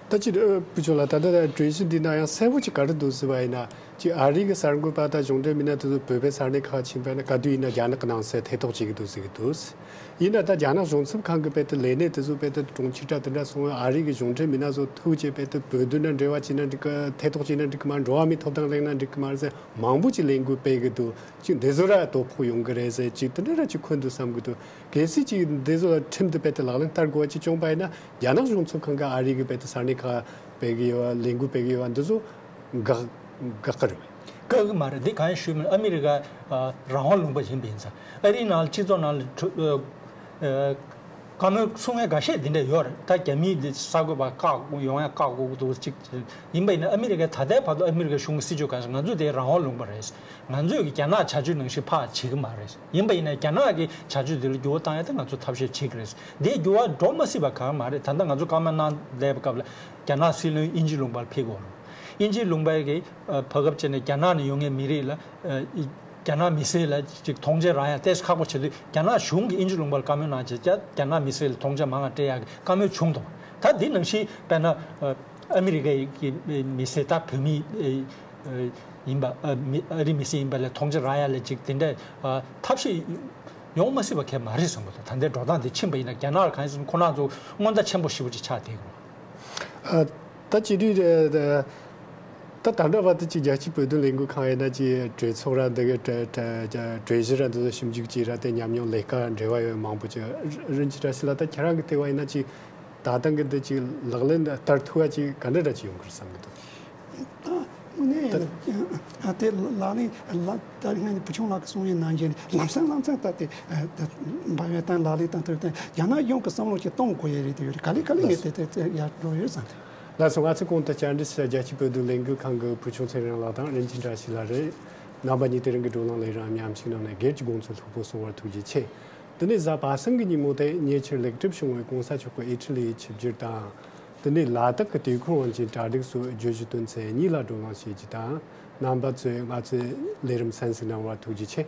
ད་ཅི་བུ་ཆུང་ལགས། ད་ལྟ་གྲོས་གཞི་འདི་ན་ཡང་གསལ་པོ་ཅིག་ག་རེ་འདུག་ཟེར་བ་ཡིན་ན། ཅིག་ཨ་རི་གི་གསར་འགོད་པ་དང་གཞུང་འབྲེལ་མི་སྣ་དེ་ཚོ་བོད་པའི་ས་གནས་ཁག་ཕྱིན་པ་ན་ག་དུས་ཡིན་ན་རྒྱ་ནག་གི་ནང་གསལ་ཐེ་གཏོགས་བྱེད་ཀྱི་འདུག་ཟེར་གྱི་འདུག། ཡིན་ན་ད་རྒྱ་ནག་གཞུང་ཚབ་ཁང་གི་བར་དུ་ལས་སྣེ་དེ་ཚོ་བར་དུ་གྲོང་ཁྱེར་འདྲ་དེ་འདྲ་སོང་བ། ཨ་རི་གི་གཞུང་འབྲེལ་མི་སྣ་ཚོ་ཐུག་བྱས་བར་དུ་བོད་དོན་ལ་འབྲེལ་བ་བྱས་ན་འགྲིག་གི། ཐེ་གཏོགས་བྱས་ན་འགྲིག་གི་མ། འགྲོ་བ་མིའི་ཐོབ་ཐང་གླེང་ན་འགྲིག་གི་མ་ཟེར་མང་པོ་ཅིག་ལས་འགུལ་སྤེལ་གྱི་འདུག། ཅིག་འདི་ཚོ་ར་དོ་ཕོག་ཡོང་གི་རེད་ཟེར་ཅིག་དེ་འདྲ་ར་ཅིག་འཁོད་འདུག་བསམ་གྱི་འདུག། གལ་སྲིད་ཅིག་འདི་ཚོ་ལ་ཁྲིམས་དེ་བར་དུ་ལག་ལེན་བསྟར་དགོས་པ་ཅིག་བྱུང་པ་ཡིན་ན། རྒྱ་ནག་གཞུང་ཚབ་ཁང་གིས་ཨ་རི་གི་བར་དུ་ས་གནས་ཁག་སྤེལ་གི་ཡོད་པ། ལས་འགུལ་སྤེལ་གི་ཡོད་པ་འདི་ཚོ་དགག་དགག་གི་རེད། དགག་གི་མ་རེད། འདི་གང་ཡིན་ཞུས་མིན། ཨ་མི་རི་ཀ་ཨ་རང་དབང་ལུང་པ་ཡིན་པ་ཡིན་ཙང་། ཨ་རིའི་ནང་ལ་སྤྱི་ཚོགས་ནང་ལ་གྲོས་ཨ་ཨ་བཀའ་མོལ་གསུང་མཁན་འགའ་ཤས་འདི་འདྲ་ཡོད་རེད། ད་རྒྱ་མིའི་འདི་གསར་འགོད་པ་བཀག་ཡོང་ཡ་བཀག་དགོས་ཀྱི་འདུག་ཅིག་ཡིན་པ་ཡིན་ན། ཨ་མི་རི་ཀས་ད་ལྟའི་བར་དུ་ཨ་མི་རི་ཀའི་གཞུང་གི་སྲིད་བྱུས་གང་ཞིག་ང་ཚོ་དེ་རང་དབང་ལུང་པ་རེད། ང་ཚོས་ཀྱི་རྒྱ་ནག་བྱ་སྤྱོད་ནང་བཞིན་ཕར་བྱེད་ཀྱི་མ་རེད། ཡིན་པ་ཡིན་ན་རྒྱ་ནག་གི་བྱ་སྤྱོད་དེ་ལ་འགྱུར་བ་བཏང་ཡ་དེ་ང་ཚོ་ཐབས་ཤེས་བྱེད་ཀྱི་རེད། འདིའི་འགྱུར་བ་འགྲོ་མ་སྲིད་པ་གང་མ་རེད། ད་ལྟ་ང་ཚོ་བཀའ་མོལ་གནང་བསྡད་པའི་སྐབས་ལ་རྒྱ་ནག་སྲིད་བློན་དབྱིན་ཇི་ལུང་པར་ཕེབས་ཀྱི་ཡོད་རེད། དབྱིན་ཇི་ལུང་པའི་གི་ཨ་བར་སྐབས་བྱས་ནས་རྒྱ་ནག་ནས་ཡོང་མཁན་མི་རིགས་ལ་ཨ་རྒྱ་ནག་མི་སེར་ལ་ཅིག་མཐོང་ཆེན་རག་ཡ་ཏོག་ཙམ་ཁག་པོ་བྱེད་དུས། རྒྱ་ནག་གཞུང་གིས་དབྱིན་ཇི་ལུང་པར་བཀའ་མོལ་གནང་བྱས་ཀྱང་རྒྱ་ནག་མི་སེར་ལ་མཐོང་ཆེན་མང་བ་སྤྲད་ཡག་གི་བཀའ་མོལ་བྱུང་འདུག། ད་འདི་ནང་བཞིན་དཔེར་ན་ཨ་ཨ་མི་རི་ཀའི་གི་མི་སེར། ད་བོད་མི་ཨ་ཨ་ཡིན་པ། ཨ་མི་ཨ་རི་མི་སེར་ཡིན་པ་ལ་མཐོང་ཆེན་རག་ཡ་ལ་ཅིག་དེ་འདྲ་ཨ་ཐབས་ཤེས་ཡོང་མ་སྲིད་པ་གང་མ་རེད་བསམ་གྱི་འདུག། ད་ལྟའི་འགྲོ་སྟངས་འདི་ཕྱིན་པ་ཡིན་ན། རྒྱ་ནག་ལ་གང་ཡིན་ཟེར་ན་ཁོ་རང་ཚོ་སྔོན་བརྡ་ཆེན་པོ་ཞེ་པོ་ཅིག་ཆགས་བསྡད་ཀྱི་རེད། ཨ། ད་བྱེད་དུས་ཨ་ད་ད་ལྟ་བར་དུ་ཅིག་རྒྱལ་སྤྱིའི་བོད་དོན་ལས་འགུལ་ཁང་ཡིན་ན་ཅིག་གྲོས་ཚོགས་ར་འདི་གི་གྲོས་གྲོས་གྲོས་གཞི་ར་འདི་ཚོ་ཞིབ་འཇུག་བྱས་ར། དེ་ཉམས་མྱོང་ལས་ཀ་འབྲེལ་བ་ཡོད་མང་པོ་ཅིག། རིན་ཆེན་བཀྲ་ཤིས་ལགས། ད་ཁྱེད་རང་གི་ལྟ་བ་ཡིན་ན་ཅིག་ད་ཐེངས་གི་འདི་ཅིག་ལག་ལེན་བསྟར་ཐུབ་པ་ཅིག་ག་འདྲ་འདྲ་ཅིག་ཡོང་གི་རེད་བསམ་གྱི་འདུག། ད་དངོས་གནས་ད་ཨ་དེ་ལག་ལེན་ལ་ད་སྔ་ནས་བུ་ཆུང་ལགས་ཀྱིས་གསུང་ཡས་ནང་བཞིན་ལམ་སང་ལམ་སང་ད་དེ་ཨ་ད་འབབ་ཡས་དང་ལག་ལེན་བསྟར་ཐུབ་དང་། རྒྱ་ནག་གཞུང་གི་བསམ་བློ་ཅིག་གཏོང་དགོས་ཡས་རེད། དེ་ཡོད་རེད། ག་ལེ་ག་ལེ་ངས་དེ་དེ་དེ་ཡར་འགྲོ་ཡོད་བསམ། ལགས་སོ། ང་ཚོས་གོང་དུ་བཅར་འདྲི་ཞུས་རྒྱལ་སྤྱིའི་བོད་དོན་ལས་འགུལ་ཁང་གི་བུ་ཆུང་ཚེ་རིང་ལགས་དང་རིན་ཆེན་བཀྲ་ཤིས་ལགས་རེད། རྣམ་པ་གཉིས་དེ་རིང་གི་བགྲོ་གླེང་ལས་རིམ་ཉམས་ཞིབ་གནང་ནས་སྒེར་གྱི་དགོངས་ཚུལ་ལྷུག་པོ་གསུང་བར་ཐུགས་རྗེ་ཆེ། འདི་ནས་གཟའ་པ་སངས་ཀྱི་ཉིན་མོ་དེ་ཉེ་ཆར་ལེགས་གྲུབ་བྱུང་བའི་གོང་ས་མཆོག་གི་ཨི་ཊ་ལིའི་ཆིབས་བསྒྱུར་དང་། འདི་ནས་ལ་དྭགས་ཀྱི་དུས་འཁོར་དབང་ཆེན་གྲ་སྒྲིག་སོགས་བརྗོད་གཞི་དོན་ཚན་གཉིས་ལ་བགྲོ་གླེང་བྱེད་རྒྱུ་དང་། རྣམ་པ་ཚོས་ང་ཚོའི་ལས་རིམ་གསན་གཟིགས་གནང་བར་ཐུགས་རྗེ་ཆེ།